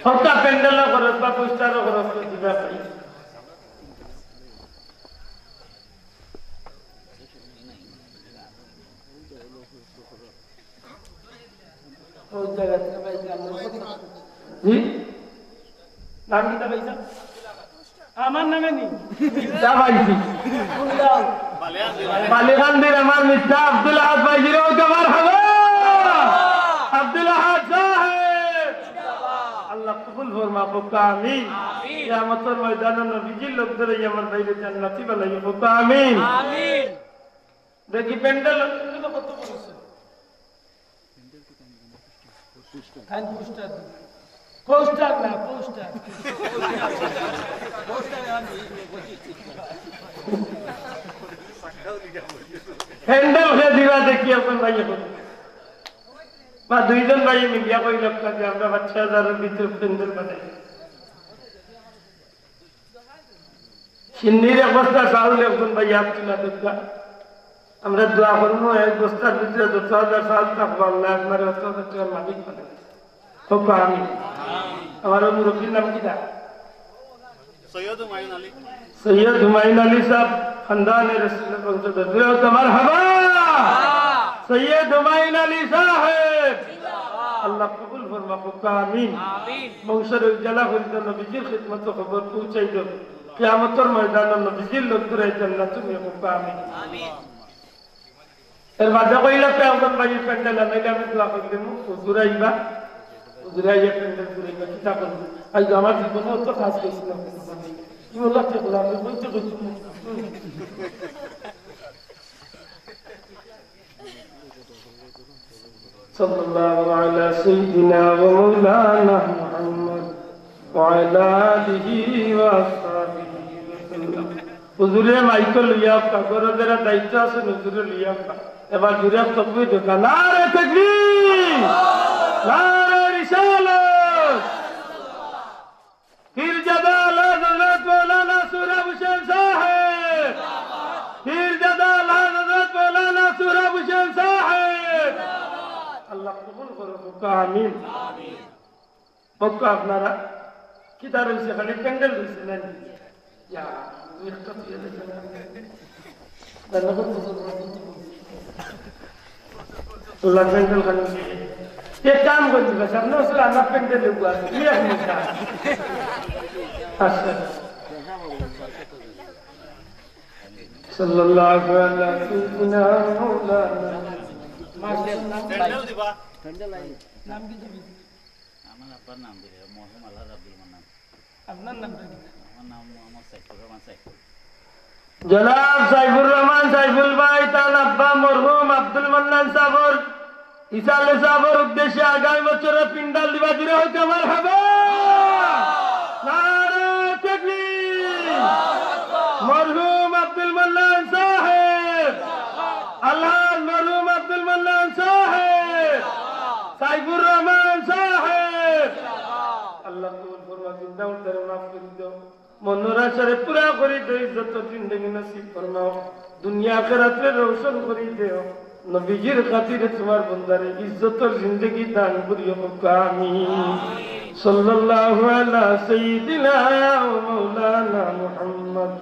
হত্যা প্যান্ডেলও খরচ বা পোস্টারও খরচ করে দিবা ভাই। ওই জায়গা থেকে ভাই, আমরা জি? নাম কিতা ভাই সাহেব? আমার নামে নি? মির্জা ভাই জি। কোন গাঁও? বালিকান্দির আমার মির্জা আব্দুল আহাদ ভাই জি, ওকে মারহাবা। আব্দুল আহাদ সাহেব। আল্লাহ কবুল ফরমা, কউক্কা আমিন। আমিন। কিয়ামতর ময়দানে নবীজির লোক ধরে আমার ভাইরে জান্নাতি বানাইও, কউক্কা আমিন। আমিন। দেখি প্যান্ডেল কত বড় আছে? খান পোস্টার। পোস্টার না, পোস্টার। প্যান্ডেল খে দিবা দেখি এখন ভাই এখন। বা দুইজন ভাই মিলিয়া কইল যে আমরা পাঁচ হাজারের ভিতরে প্যান্ডেল বানাই। সিন্নির এক বস্তা চাউল একজন ভাই হাত তুলা দেখবা। আমরা দোয়া করবো, এক বস্তার ভিতরে যত হাজার চাউল থাকবো, আল্লাহ আপনার অত হাজার টাকার মালিক বানাই। কউক্কা আমিন। আমার ওই মুরব্বীর নাম কিতা? সৈয়দ হুমায়ুন আলী। সৈয়দ হুমায়ুন আলী সাহেব, খানদানে রসুলের বংশধর। জুড়ে হতো মারহাবা। সৈয়দ হুমায়ুন আলী সাহেব। আল্লাহ কবুল ফরমা, কউক্কা আমিন। আমিন। বংশর উজালা করি দেও, নবীজির খিদমত খবর পৌঁছাই দেও। কিয়ামতর ময়দানে নবীজির লোক ধরে জান্নাত তুমি, কউক্কা আমিন। আমিন। এর বাদে কইলা, "তে একজন ভাই প্যান্ডেল আনাইলে আমি দোয়া করি দেবো।" হুজুর আইবা, হুজুর আইয়া প্যান্ডেল ঘুরাইবা, কিতা করবো? আইজ আমার জীবনে অত কাজ করছি না, কোনো কাজ নেই। কি বললাম, ঠিক বললাম, আমি বলতে বলছি না। صلى الله على سيدنا ومولانا محمد وعلى آله وأصحابه وسلم. হুজুরে মাইক লইয়া আউক্কা, ঘরো যারা দায়িত্ব আছে হুজুরে লইয়া আউক্কা। এবার জুড়ে তকবীর দিবা। নারে তাকবীর! নারে রিসালাত! পীরজাদা আলা হযরত মাওলানা সোহরাব হোসেন সাহেব! পীরজাদা আলা হযরত মাওলানা সোহরাব হোসেন সাহেব! আল্লাহ কবুল করো, কউক্কা আমিন। কউক্কা আপনারা কিতা রইছে, খালি প্যান্ডেল রইছে না নি? ইয়া, একটা তুই এলে কেন? রান্না করতে করতে বলতে বলতে। আল্লাহ প্যান্ডেল খান। এক কাম করি দিবা, সামনে বছর আমার প্যান্ডেল দেখবো আর কি, এক মিনিট। আচ্ছা। সাল্লাল্লাহু আলা সাইয়্যিদিনা মাওলানা। প্যান্ডেল দিবা। নাম কি তুমি? আমার আব্বার নাম দিলে মরহুম আলহাজ আব্দুল মান্নান। আপনার নামটা কি? আমার নাম মোহাম্মদ সাইফুর রহমান সাইফুল। জনাব সাইফুর রহমান সাইফুল ভাই, তান আব্বা মরহুম আব্দুল মান্নান সাবর, ইসালে সাবর উদ্দেশ্যে আগামী বছরে প্যান্ডেল দিবা, জুরে কউক্কা মারহাবা। নারায়ে তাকবীর। মরহুম আব্দুল মান্নান সাহেব, আলহাজ মরহুম আব্দুল মান্নান সাহেব, সাইফুর রহমান সাহেব। আল্লাহ কবুল ফরমা, জিন্দা মুর্দারে মাফ করি দেও। মনর আশারে পুরা করি দেও, ইজ্জতর জিন্দেগি নসিব ফরমাও। দুনিয়া আখিরাতরে রোশন করি দেও। নবীজির খাতিরে তুমার বন্দারে ইজ্জতর জিন্দেগি দান করিও, কউক্কা আমিন। সাল্লাল্লাহু আলা সাইয়্যিদিনা ওয়া মাওলানা মুহাম্মদ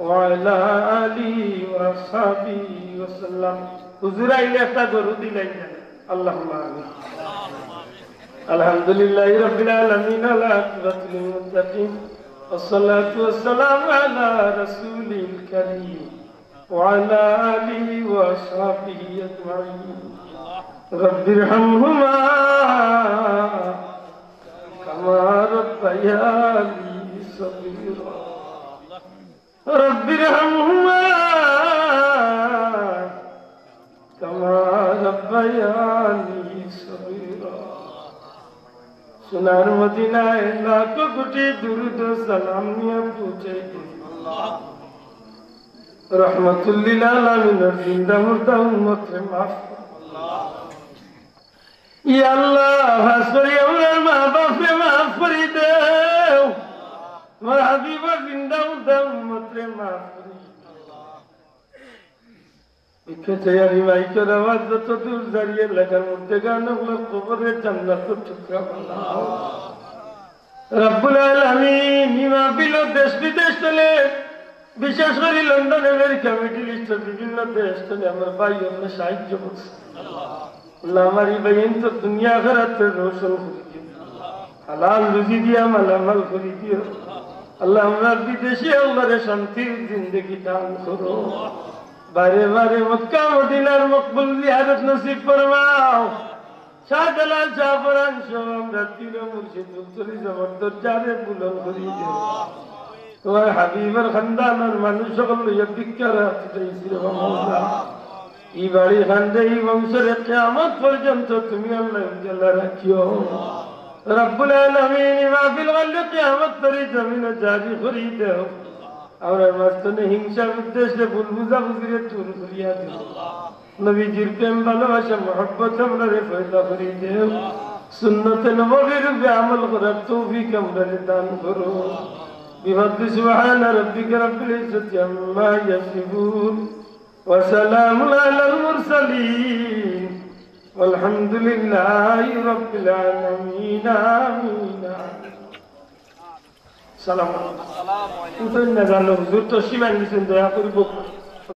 ওয়া আলা আলিহি ওয়া সাহবিহি ওয়া সাল্লাম। হুজুর আইলে একটা দরুদ দিলাইন না। আল্লাহুম্মা আমিন। আলহামদুলিল্লাহি রাব্বিল আলামিন, আল আকিবাতু লিল মুত্তাকিন, ওয়াস সালাতু ওয়াস সালামু আলা রাসূলিল কারীম ওয়া আলা আলিহি ওয়া সাহবিহি আজমাইন। রাব্বিরহামহুমা কামা রাব্বায়ানি সগীরা। رب ارحمهما كما ربياني صغيرا। সোনার মদিনায় লাখো কোটি দুরুদ ও সালাম নিয়া পৌঁছাই দিন। রহমতুল্লিল আলামিনর জিন্দা মুর্দা উম্মতরে মাফ কর। ইয়া আল্লাহ, খাছ করি আমরার মা বাপরে মাফ করি দেও। আমার হাবিবর জিন্দা মুর্দা উম্মতরে মাফ করি দেও। ভিক্ষা চাইয়ার ই মাইকর আওয়াজ যত দূর যার, এলাকার মুর্দেগান অকলর কবররে জান্নাতর টুকরা বানাও। রব্বুল আলামিন, ই মাহফিলো দেশ বিদেশ থনে, বিশেষ করি লন্ডন, আমেরিকা, মিডল ইস্টর বিভিন্ন দেশ থনে আমার ভাই অকলে সাহায্য করছে। আল্লাহ, আমার ই ভাইয়াইন্তর দুনিয়া আখিরাতরে রোশন করি দিও। হালাল রুজি দিয়া মালামাল করি দিও। আল্লাহ, আমরার বিদেশি অকলরে শান্তির জিন্দেগি দান করো। বারে বারে মক্কা মদিনার মকবুল জিয়ারত নসিব ফরমাও। শাহজালাল, শাহপরান সহ আমরার পীর ও মুর্শিদ ফুলতলি জবরদস্ত যারে বুলন্দ করি দেও। তুমার হাবিবর খান্দানর মানুষ অকল লইয়া ভিক্ষার হাত উঠাইছি রে বাবা মওলা। ই বাড়ি খান্দে ই বংশরে কিয়ামত পর্যন্ত তুমি আল্লাহ উজালা রাখিও। রব্বুল আলামিন, ই মাহফিল খান্দে কিয়ামত তরি জমিনো জারি করি দেও। আমরার মাঝ থনে হিংসা বিদ্বেষরে ভুল বুঝাবুঝিরে দূর করিয়া দেও। নবীজির প্রেম ভালোবাসা মহব্বত আমরারে পয়দা করি দেও। সুন্নতে নববীর রূপে আমল করার তৌফিক আমরারে দান করো। بفضل سبحان ربك رب العزة عما يصفون وسلام على المرسلين والحمد لله رب العالمين. آمين. সালাম। উঠইন না জানো, হুজুর তো সীমা নিছেন, দয়া করি বকুন।